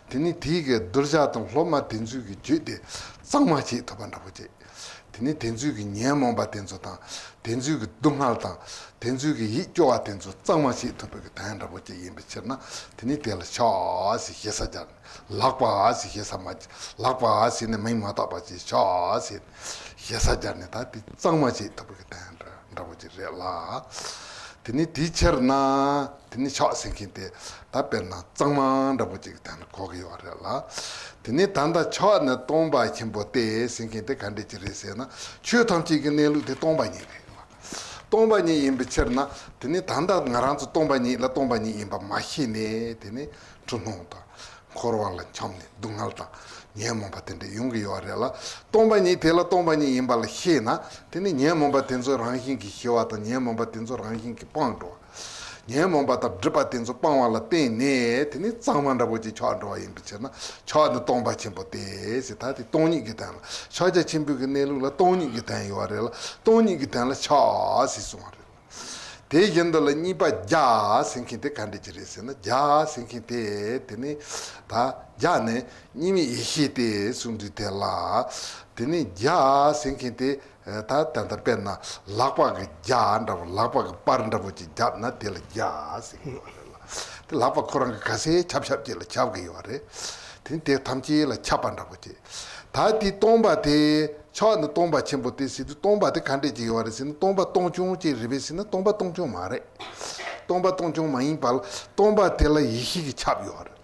དེ་ནི་དེའི་གི་གདུལ་བྱ་དང་སློབ་མ་དེ་ཚོའི་གི་རྒྱུད་དེ་གཙང་མ་བྱེད་ཐུབ་པ་འདྲ་པོ་བྱེད། དེ་ནི་དེ་ཚོའི་གི་ཉོན་མོངས་པ་དེ་ཚོ་དང་། དེ་ཚོའི་གི་སྡུག་བསྔལ་དང་། དེ་ཚོའི་གི་ཡིད་སྐྱོ་བ་དེ་ཚོ་གཙང་མ་བྱེད་ཐུབ་པའི་གི་དོན་འདྲ་པོ་ཅིག་ཡིན་པའི་ཕྱིར་ན། དེ་ནི་དེ་ལ་ཕྱག་ཟེར་ཞེ་ས་སྦྱར། ལག་པ་ཟེར་ཞེ་ས་མ། ལག་པ་ཟེར་ནས་མིང་མ་བཏགས་པ་ཅིག་ཕྱག་ཟེར་ཞེ་ས་སྦྱར་ནས་ད་དེ་གཙང་མ་བྱེད་ཐུབ་པའི་གི་དོན་འདྲ་འདྲ་པོ་ཅིག་རེད་ལ། དེ་ནི་དེའི་ཕྱིར་ན། དེ་ནི་ཕྱག་ཟེར་མཁན་དེ་ད་དཔེར་ན་གཙང་མ་འདྲ་པོ་ཅིག་གི་དོན་ལ་གོ་གི་ཡོད་རེད་ལ། དེ་ནི་ད་ལྟ་ཕྱག་ནི་སྟོང་པ་ཆེན་པོ་སྟེ་ཟེར་མཁན་དེ་ག་འདྲས་ཅིག་རེད་ཟེར་ན། ཆོས་ཐམས་ཅད་ཀྱི་གནས་ལུགས་དེ་སྟོང་པ་ཉིད་རེད་ལ། སྟོང་པ་ཉིད་ཡིན་པའི་ཕྱིར་ན། དེ་ནི་ད་ལྟ་ང་རང་ཚོ་སྟོང་པ་ཉིད་ལ་སྟོང་པ་ཉིད་ཡིན་པ་མ་ཤེས་ནས་དེ་ནི་འཁྲུལ་སྣང་དང་། འཁོར་བ་ལ་འཁྱམས་ནས་སྡུག་བསྔལ་དང་ཉོན་མོངས་པ་དེ་འདྲ་ཡོང་གི་ཡོད་རེད་ལ། སྟོང་པ་ཉིད་དེ་ལ་སྟོང་པ་ཉིད་ཡིན་པ་ལ་ཤེས་ན། དེ་ནི་ཉོན་མོངས་པ་དེ་ཚོ་རང་བཞིན་གྱིས་ཞི་བ་དང་ཉོན་མོངས་པ་དེ་ཚོ་རང་བཞིན་གྱིས་སྤངས་འགྲོ་བ། ཉོན་མོངས་པ་དང་སྒྲིབ་པ་དེ་ཚོ་སྤང་བ་ལ་བརྟེན་ནས་དེ་ནི་གཙང་མ་འདྲ་པོ་ཅིག་ཆགས་འགྲོ་བ་ཡིན་པའི་ཕྱིར་ན། ཕྱག་ནི་སྟོང་པ་ཆེན་པོ་སྟེ་ཟེར། ད་དེ་སྟོང་ཉིད་ཀྱི་དོན་ལ། ཕྱག་རྒྱ་ཆེན་པོའི་གི་གནས་ལུགས་ལ་སྟོང་ཉིད་ཀྱི་དོན་ཡོད་རེད་ལ། སྟོང་ཉིད་ཀྱི་དོན་ལ་ཕྱག་ཟེར་གསུངས་པ་རེད། དེ་བཞིན་དུ་ལ་གཉིས་པ་རྒྱ་ཟེར་མཁན་དེ་ག་འདྲས་ཅིག་རེད་ཟེར་ན། རྒྱ་ཟེར་མཁན་དེ་དེ་ནི་ད་རྒྱ་ནི་གཉིས་མེད་ཡེ་ཤེས་ཏེ་གསུངས་དུས་དེ་ལ། དེ་ནི་རྒྱ་ཟེར་མཁན་དེ་ད་ད་ལྟ་དཔེར་ན་ལག་པ་གི་རྒྱ་འདྲ་པོ། ལག་པ་གི་པར་འདྲ་པོ་ཅིག་བརྒྱབ་ན་དེ་ལ་རྒྱ་ཟེར་གི་ཡོད་རེད་ལ། དེ་ལག་པ་ཁོ་རང་གི་ག་ཚད་ཁྱབ་ཁྱབ་ཅིག་ལ་ཁྱབ་གི་ཡོད་རེད། དེ་ནི་དེ་ཐམས་ཅད་ལ་ཁྱབ་པ་འདྲ་པོ་ཅིག་ད་དེ་སྟོང་པ་དེ། ཕྱག་ནི་སྟོང་པ་ཆེན་པོ་སྟེ་ཟེར་དུས་སྟོང་པ་དེ་ག་འདྲས་ཅིག་ཡོད་རེད་ཟེར་ན། སྟོང་པ་སྟོང་རྐྱང་ཅིག་རེད་པས་ཟེར་ན། སྟོང་པ་སྟོང་རྐྱང་མ་རེད། སྟོང་པ་སྟོང་རྐྱང་མ་ཡིན་པ་ལ། སྟོང་པ་དེ་ལ་ཡེ་ཤེས་ཀྱི་ཁྱབ་ཡོད་རེད།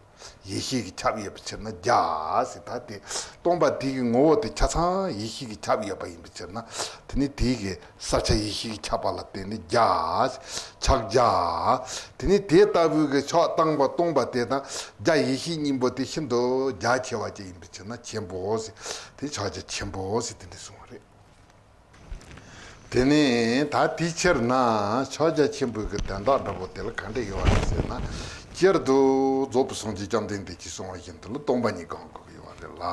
ཡེ་ཤེས་ཀྱི་ཁྱབ་ཡོད་པའི་ཕྱིར་ན་རྒྱ་ཟེར། ད་དེ་སྟོང་པ་དེ་གི་ངོ་བོ་དེ་ཆ་ཚང་ཡེ་ཤེས་ཀྱི་ཁྱབ་ཡོད་པ་ཡིན་པའི་ཕྱིར་ན། དེ་ནི་དེ་གི་ས་ཆ་ཡེ་ཤེས་ཀྱི་ཁྱབ་པ་ལ་བརྟེན་ནས་རྒྱ། ཕྱག་རྒྱ། དེ་ནི་དེ་ལྟ་བུའི་གི་ཕྱག་སྟོང་པ་སྟོང་པ་དེ་དང་རྒྱ་ཡེ་ཤེས་གཉིས་པོ་དེ་ཤིན་ཏུ་རྒྱ་ཆེ་བ་ཅིག་ཡིན་པའི་ཕྱིར་ན་ཆེན་པོ་ཟེར། དེ་ཕྱག་རྒྱ་ཆེན་པོ་ཟེར་དེ་འདྲ་གསུངས་པ་རེད། དེ་ནས་ད་དེའི་ཕྱིར་ན་ཕྱག་རྒྱ་ཆེན་པོའི་གི་དོན་དག་འདྲ་པོ་དེ་ལ་ག་འདྲ་ཡོད་རེད་ཟེར་ན། སྤྱིར་དུ་རྫོགས་པའི་སངས་རྒྱས་བཅོམ་ལྡན་འདས་ཀྱིས་གསུངས་པ་བཞིན་དུ་ལ་སྟོང་པ་ཉིད་སྒོམ་དགོས་ཀྱི་ཡོད་རེད་ལ།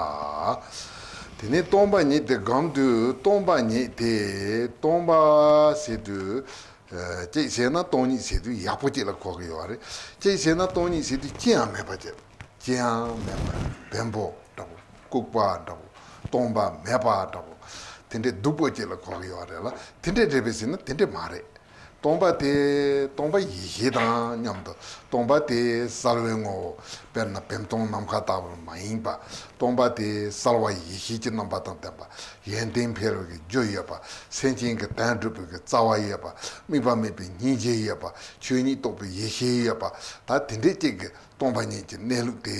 དེ་ནས་སྟོང་པ་ཉིད་དེ་སྒོམ་དུས་སྟོང་པ་ཉིད་དེ། སྟོང་པ་ཟེར་དུས། ཨ། གཅིག་བྱས་ན་སྟོང་ཉིད་ཟེར་དུས་ཡག་པོ་གཅིག་ལ་གོ་གི་ཡོད་རེད། གཅིག་བྱས་ན་སྟོང་ཉིད་ཟེར་དུས་ཅི་ཡང་མེད་པ་གཅིག་ཅི་ཡང་མེད་པ། བེམ་པོ་འདྲ་པོ། ལྐུགས་པ་འདྲ་པོ། སྟོང་པ་མེད་པ་འདྲ་པོ། དེ་འདྲའི་སྡུག་པོ་གཅིག་ལ་གོ་གི་ཡོད་རེད་ལ། དེ་འདྲ་རེད་པས་ཟེར་ན་དེ་འདྲ་མ་རེད། སྟོང་པ་དེ་སྟོང་པ་ཡེ་ཤེས་དང་མཉམ་དུ། སྟོང་པ་དེ་གསལ་བའི་ངོ་བོ། དཔེར་ན་བེམ་སྟོང་ནམ་མཁའ་ལྟ་བུ་མ་ཡིན་པ། སྟོང་པ་དེ་གསལ་བ་ཡེ་ཤེས་ཀྱི་རྣམ་པ་དང་ལྡན་པ། ཡོན་ཏན་འཕེལ་བའི་རྒྱུ་ཡོད་པ། སེམས་ཅན་གྱི་དོན་སྒྲུབ་པའི་རྩ་བ་ཡོད་པ། དམིགས་པ་མེད་པའི་སྙིང་རྗེ་ཡོད་པ། ཆོས་ཉིད་རྟོགས་པའི་ཡེ་ཤེས་ཡོད་པ། ད་དེ་འདྲའི་གཅིག་གི་སྟོང་པ་ཉིད་ཀྱི་གནས་ལུགས་དེ་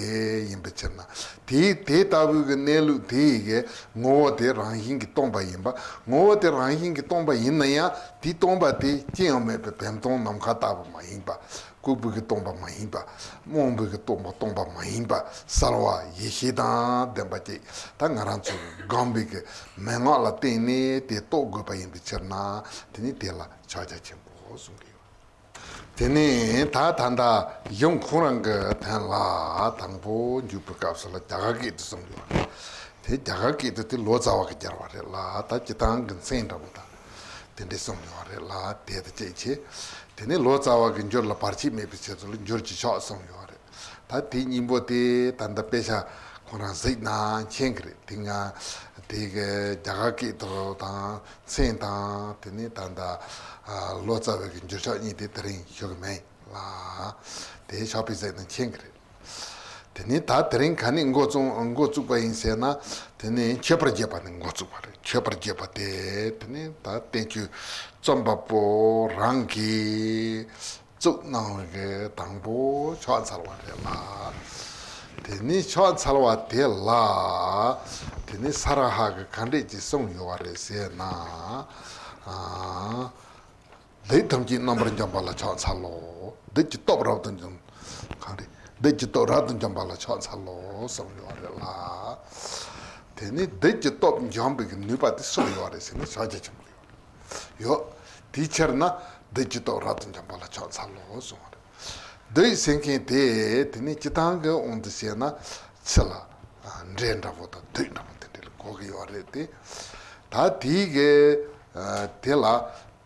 ཡིན་པའི་ཕྱིར་ན། དེའི་དེ་ལྟ་བུའི་གི་གནས་ལུགས་དེ་ཡི་གི་ངོ་བོ་དེ་རང་བཞིན་གྱིས་སྟོང་པ་ཡིན་པ། ངོ་བོ་དེ་རང་བཞིན་གྱིས་སྟོང་པ་ཡིན་ན་ཡང་དེ་སྟོང་པ་དེ་ཅི་ཡང་མེད་པའི་བེམ་སྟོང་ནམ་མཁའ་ལྟ་བུ་མ་ཡིན་པ། ལྐུགས་པའི་གི་སྟོང་པ་མ་ཡིན་པ། རྨོངས་པའི་གི་སྟོང་པ་སྟོང་པ་མ་ཡིན་པ། གསལ་བ་ཡེ་ཤེས་དང་ལྡན་པ་ཅིག་ད་ང་རང་ཚོ་སྒོམ་པའི་གི་མན་ངག་ལ་བརྟེན་ནས་དེ་རྟོགས་དགོས་པ་ཡིན་པའི་ཕྱིར་ན། དེ་ནི་དེ་ལ་ཕྱག་རྒྱ་ཆེན་པོ་གསུང་གི་ཡོད། དེ་ནས་ད་ད་ལྟ་གཞུང་ཁོ་རང་གི་དོན་ལ་དང་པོ་འཇུག་པའི་སྐབས་སུ་ལ་རྒྱ་གར་སྐད་དུ་གསུངས་ཡོད་རེད། དེ་རྒྱ་གར་སྐད་དུ་དེ་ལོ་ཙཱ་བ་གིས་སྦྱར་བ་རེད་ལ། ད་སྤྱིར་བཏང་གི་མཚན་འདྲ་པོ་དང་དེ་འདྲས་གསུངས་ཡོད་རེད་ལ། དེ་ལྟ་ཅིག་བྱས། དེ་ནས་ལོ་ཙཱ་བ་གིས་འགྱུར་ལ་བར་ཆད་མེད་པའི་ཆེད་དུ་ལ་འགྱུར་གྱི་ཕྱག་གསུངས་ཡོད་རེད། ད་དེ་གཉིས་པོ་དེ་ད་ལྟ་དཔེ་ཆ་ཁོ་རང་གཟིགས་ན་མཁྱེན་གི་རེད། དེ་སྔ་དེ་གི་རྒྱ་གར་སྐད་དུ་དང་མཚན་དང་། དེ་ནས་ད་ལྟ་ཨ་ལོ་ཙཱ་བའི་གི་འགྱུར་ཕྱག་གཉིས་དེ་དེ་རིང་ཞུ་གི་མེད་ལ། དེ་ཕྱག་དཔེ་གཟིགས་ན་མཁྱེན་གི་རེད། དེ་ནས་ད་དེ་རིང་ག་ནས་འགོ་བཙུགས་འགོ་བཙུགས་པ་ཡིན་ཟེར་ན། དེ་ནས་མཆོད་པར་བརྗོད་པ་ནས་འགོ་བཙུགས་པ་རེད། མཆོད་པར་བརྗོད་པ་དེ་དེ་ནས་ད་བསྟན་བཅོས་རྩོམ་པ་པོ་རང་གིས་བཙུགས་གནང་བའི་གི་དང་པོ་ཕྱག་འཚལ་བ་རེད་ལ། དེ་ནི་ཕྱག་འཚལ་བ་དེ་ལ། དེ་ནི་ས་ར་ཧ་གིས་ག་འདྲས་ཅིག་གསུངས་ཡོད་པ་རེད་ཟེར་ན། ཨ། ལས་ཐམས་ཅད་རྣམ་པར་འཇོམས་པ་ལ་ཕྱག་འཚལ་ལོ། བདུད་ཀྱི་སྟོབས་རབ་ཏུ་འཇོམས། གང་རེད། བདུད་ཀྱི་སྟོབས་རབ་ཏུ་འཇོམས་པ་ལ་ཕྱག་འཚལ་ལོ་གསུངས་ཡོད་རེད་ལ། དེ་ནི་བདུད་ཀྱི་སྟོབས་འཇོམས་པའི་ནུས་པ་དེ་སུ་ལ་ཡོད་རེད་ཟེར་ན་ཕྱག་རྒྱ་ཆེན་པོ་ལ་ཡོད་རེད། ཡོད། དེའི་ཕྱིར་ན་བདུད་ཀྱི་སྟོབས་རབ་ཏུ་འཇོམས་པ་ལ་ཕྱག་འཚལ་ལོ་གསུངས་པ་རེད། བདུད་ཟེར་མཁན་དེ་དེ་ནི་སྤྱིར་བཏང་གི་དབང་དུ་བྱས་ན་ཕྱི་ལ་འདྲེ་འདྲ་པོ་དང་བདུད་འདྲ་པོ་དེ་འདྲ་ལ་གོ་གི་ཡོད་རེད་དེ། ད་དེའི་གི་དེ་ལ།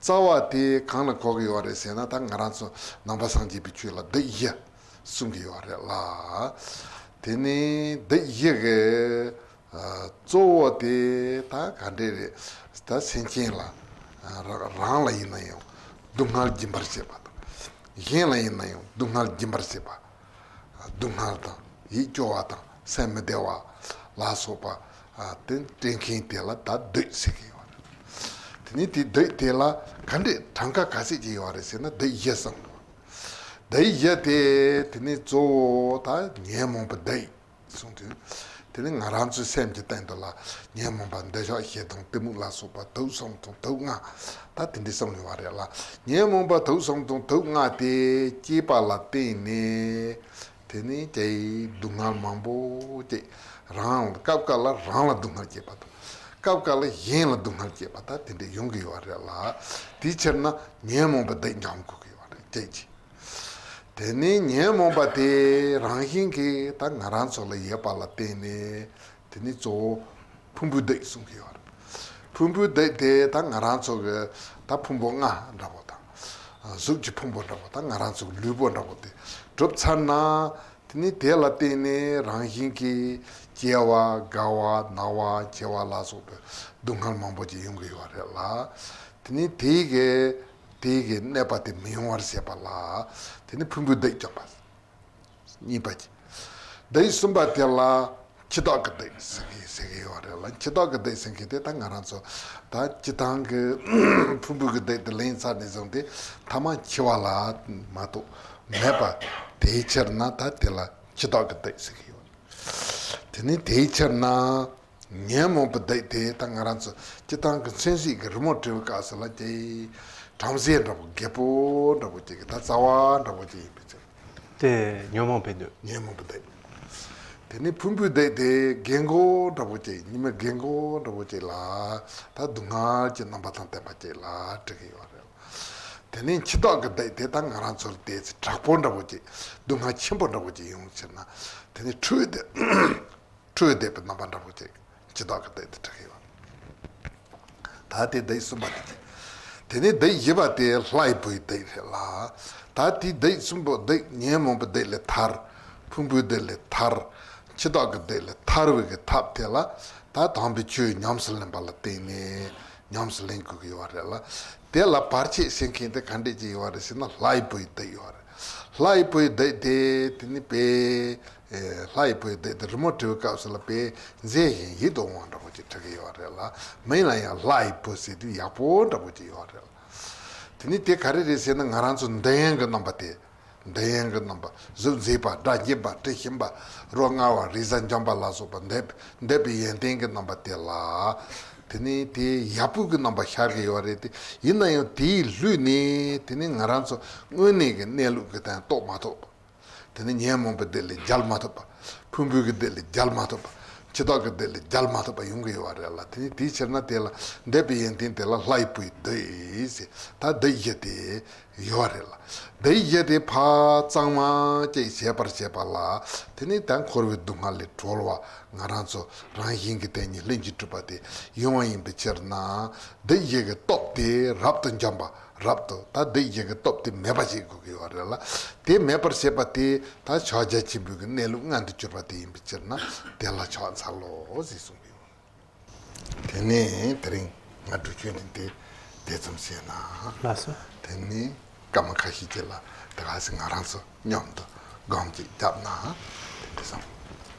རྩ་བ་དེ་གང་ལ་གོ་གི་ཡོད་རེད་ཟེར་ན། ད་ང་རང་ཚོ་ནང་པ་སངས་རྒྱས་པའི་ཆོས་ལ་བདུད་བཞི་གསུང་གི་ཡོད་རེད་ལ། དེ་ནི་བདུད་བཞི་གི་གཙོ་བོ་དེ་ད་ག་འདྲས་རེད། ད་སེམས་ཅན་ལ་རང་ལ་ཡིན་ན་ཡང་སྡུག་བསྔལ་སྦྱིན་པར་བྱེད་པ་དང་། གཞན་ལ་ཡིན་ན་ཡང་སྡུག་བསྔལ་སྦྱིན་པར་བྱེད་པ། སྡུག་བསྔལ་དང་ཡིད་སྐྱོ་བ་དང་སེམས་མི་བདེ་བ་ལ་སོགས་པ་དེ་སྤྲད་མཁན་དེ་ལ་ད་བདུད་ཟེར་གྱི་ཡོད་རེད། དེ་ནི་དེ་བདུད་དེ་ལ་ག་འདྲས་གྲངས་ཀ་ག་ཚད་ཅིག་ཡོད་རེད་ཟེར་ན་བདུད་བཞི་གསུངས་འདུག་བདུད་བཞི་དེ་དེ་ནི་གཙོ་བོ་ད་ཉོན་མོངས་པའི་བདུད་གསུངས་དུས། དེ་ནི་ང་རང་ཚོའི་སེམས་ཀྱི་སྟེང་དུ་ལ་ཉོན་མོངས་པ་འདོད་ཆགས་ཞེ་སྡང་གཏི་མུག་ལ་སོགས་པ་དུག་གསུམ་དང་དུག་ལྔ་ད་དེ་འདྲས་གསུངས་ཡོད་རེད་ལ། ཉོན་མོངས་པ་དུག་གསུམ་དང་དུག་ལྔ་དེ་སྐྱེས་པ་ལ་བརྟེན་ནས། དེ་ནི་ཀྱེ་སྡུག་བསྔལ་མང་པོ་སྐྱེ། རང་ལ་སྐབས་འགའ་ལ་རང་ལ་སྡུག་བསྔལ་སྐྱེས་པ་དང་། སྐབས་འགའ་ལ་གཞན་ལ་སྡུག་བསྔལ་སྐྱེས་པ་ད་དེ་འདྲས་ཡོང་གི་ཡོད་རེད་ལ། དེའི་ཕྱིར་ན་ཉོན་མོངས་པའི་བདུད་འཇོམས་དགོས་ཀྱི་ཡོད་རེད་ཅེས་ཀྱི། དེ་ནི་ཉོན་མོངས་པ་དེ་རང་བཞིན་གྱིས་ད་ང་རང་ཚོ་ལ་ཡོད་པ་ལ་བརྟེན་ནས། དེ་ནི་གཙོ་བོ་ཕུང་པོའི་བདུད་གསུང་གི་ཡོད་རེད། ཕུང་པོའི་བདུད་དེ་ད་ང་རང་ཚོ་གི་ད་ཕུང་པོ་ལྔ་འདྲ་པོ་དང་། གཟུགས་ཀྱི་ཕུང་པོ་འདྲ་པོ་དང་ང་རང་ཚོ་གི་ལུས་པོ་འདྲ་པོ་དེ་གྲུབ་ཚར་ན། དེ་ནི་དེ་ལ་བརྟེན་ནས་རང་བཞིན་གྱིས་སྐྱེ་བ་རྒ་བ་ན་བ་འཆི་བ་ལ་སོགས་པའི་སྡུག་བསྔལ་མང་པོ་ཅིག་ཡོང་གི་ཡོད་རེད་ལ། དེ་ནི་དེའི་གི་དེའི་གི་གནོད་པ་དེ་མི་ཡོང་བར་བྱེད་པ་ལ། དེ་ནི་ཕུང་པོའི་བདུད་འཇོམས་པ། གཉིས་པ་གྱི། བདུད་གསུམ་པ་དེ་ལ་འཆི་བདག་གི་བདུད་ཟེར་གི་ཟེར་གི་ཡོད་རེད་ལ། འཆི་བདག་གི་བདུད་ཟེར་མཁན་དེ་ད་ང་རང་ཚོ་ད་སྤྱིར་བཏང་གི་ཕུང་པོའི་གི་བདུད་དེ་ལེན་ཚར་ནས་བཟུང་སྟེ་མཐའ་མ་འཆི་བ་ལ་མ་གཏོགས་མེད་པ་དེའི་ཕྱིར་ན་ད་དེ་ལ་འཆི་བདག་གི་བདུད་ཟེར་གི་ཡོད་རེད། དེ་ནི་དེའི་ཕྱིར་ན། ཉོན་མོངས་པའི་བདུད་དེ་ད་ང་རང་ཚོ་སྤྱིར་བཏང་གི་མཚན་གཟིགས་ཀྱི་རི་མོ་བྲི་བའི་སྐབས་སུ་ལ་ཀྱེ་བྲམ་ཟེ་འདྲ་པོ་རྒད་པོ་འདྲ་པོ་ཅིག་གི་ད་རྩ་བ་འདྲ་པོ་ཅིག་ཡིན་པའི་ཕྱིར། དེ་ཉོན་མོངས་པའི་བདུད། ཉོན་མོངས་པའི་བདུད། དེ་ནི་ཕུང་པོའི་བདུད་དེ་རྒན་གོག་འདྲ་པོ་ཅིག་ཉི་མའི་རྒན་གོག་འདྲ་པོ་ཅིག་ལ་ད་སྡུག་བསྔལ་གྱི་རྣམ་པ་དང་ལྡན་པ་ཅིག་ལ་བྲི་གི་ཡོད་རེད། དེ་ནི་འཆི་བདག་གི་བདུད་དེ་ད་ང་རང་ཚོར་དེ་ཚེ་དྲག་པོ་འདྲ་པོ་ཅིག་སྡུག་བསྔལ་ཆེན་པོ་འདྲ་པོ་ཅིག་ཡོང་ཕྱིར་ན་དེ་ནི་ཁྲོས་ཏེ། ཁྲོས་བསྡད་པའི་རྣམ་པ་འདྲ་པོ་ཅིག་འཆི་བདག་གི་བདུད་དེ་བྲི་གི་ཡོད། ད་དེ་བདུད་གསུམ་པ་དེ་ཅིག་དེ་ནས་བདུད་བཞི་པ་དེ་ལྷའི་བུའི་བདུད་རེད་ལ། ད་དེ་བདུད་གསུམ་པོ་བདུད་ཉོན་མོངས་པའི་བདུད་ལས་ཐར། ཕུང་པོའི་བདུད་ལས་ཐར། འཆི་བདག་གི་བདུད་ལས་ཐར་བའི་གི་ཐབས་དེ་ལ་ད་དམ་པའི་ཆོས་ཉམས་སུ་ལེན་པ་ལ་བརྟེན་ནས་ཉམས་སུ་ལེན་དགོས་ཀྱི་ཡོད་རེད་ལ། དེ་ལ་བར་ཆད་བྱེད་མཁན་དེ་ག་འདྲས་ཅིག་ཡོད་རེད་ཟེར་ན་ལྷའི་བུའི་བདུད་ཡོད་རེད། ལྷའི་བུའི་བདུད་དེ་དེ་ནི་དཔེ། ཨེ། ལྷའི་བུའི་བདུད་དེ་རི་མོ་བྲི་བའི་སྐབས་སུ་ལ་དཔེ་མཛེས་ཤིང་ཡིད་དུ་འོང་བ་འདྲ་པོ་ཅིག་བྲི་གི་ཡོད་རེད་ལ། མིང་ལ་ཡང་ལྷའི་བུ་ཟེར་དུས་ཡག་པོ་འདྲ་པོ་ཅིག་ཡོད་རེད་ལ། དེ་ནི་དེ་ག་རེ་རེད་ཟེར་ན་ང་རང་ཚོ་འདོད་ཡོན་གྱི་རྣམ་པ་དེ། འདོད་ཡོན་གྱི་རྣམ་པ་གཟུགས་མཛེས་པ་སྒྲ་སྙན་པ་དྲི་ཞིམ་པ་རོ་མངར་བ་རེག་བྱ་འཇམ་པ་ལ་སོགས་པ་འདོད་འདོད་པའི་ཡོན་ཏན་གྱི་རྣམ་པ་དེ་ལ། དེ་ནི་དེའི་ཡག་པོ་གི་རྣམ་པ་ཤར་གི་ཡོད་རེད་དེ། ཡིན་ན་ཡང་དེའི་ལུས་ནི་དེ་ནི་ང་རང་ཚོ་དངོས་གནས་ཀྱི་གནས་ལུགས་ཀྱི་སྟེང་རྟོགས་མ་ཐུབ་པ། དེ་ནི་ཉོན་མོངས་པའི་བདུད་ལས་རྒྱལ་མ་ཐུབ་པ། ཕུང་པོའི་གི་བདུད་ལས་རྒྱལ་མ་ཐུབ་པ། འཆི་བདག་གི་བདུད་ལས་རྒྱལ་མ་ཐུབ་པ་ཡོང་གི་ཡོད་རེད་ལ། དེ་ནི་དེའི་ཕྱིར་ན་དེ་ལ་འདོད་པའི་ཡོན་ཏན་དེ་ལ་ལྷའི་བུའི་བདུད་ཟེར། ད་བདུད་བཞི་དེ་ཡོད་རེད་ལ། བདུད་བཞི་དེ་ཕར་གཙང་མ་ཅིག་བྱེད་པར་བྱེད་པ་ལ། དེ་ནི་ད་འཁོར་བའི་སྡུག་བསྔལ་ལས་གྲོལ་བ་ང་རང་ཚོ་རང་བཞིན་གྱི་སྟེང་ནས་ལྷུན་གྱིས་གྲུབ་པ་དེ་ཡོང་བ་ཡིན་པའི་ཕྱིར་ན། བདུད་བཞི་གི་སྟོབས་དེ་རབ་ཏུ་འཇོམས་པ། རབ་ཏུ་ད་བདུད་བཞི་གི་སྟོབས་དེ་མེད་པ་བྱེད་དགོས་ཀྱི་ཡོད་རེད་ལ། དེ་མེད་པར་བྱེད་པ་དེ་ད་ཕྱག་རྒྱ་ཆེན་པོའི་གི་གནས་ལུགས་མངོན་དུ་གྱུར་པ་དེ་ཡིན་པའི་ཕྱིར་ན་དེ་ལ་ཕྱག་འཚལ་ལོ་ཞེས་གསུངས་ཡོད། དེ་ནས་དེ་རིང་ང་འགྲུལ་སྐྱོད་འདི་དེ་ཙམ་བྱས་ན། ལགས་སོ། དེ་ནས་སྐར་མ་ཁ་ཤས་ཅིག་ལ་དེ་ག་ཞིག་ང་རང་ཚོ་མཉམ་དུ་སྒོམ་ཅིག་བརྒྱབ་ན་དེ་འདྲ་བསམ།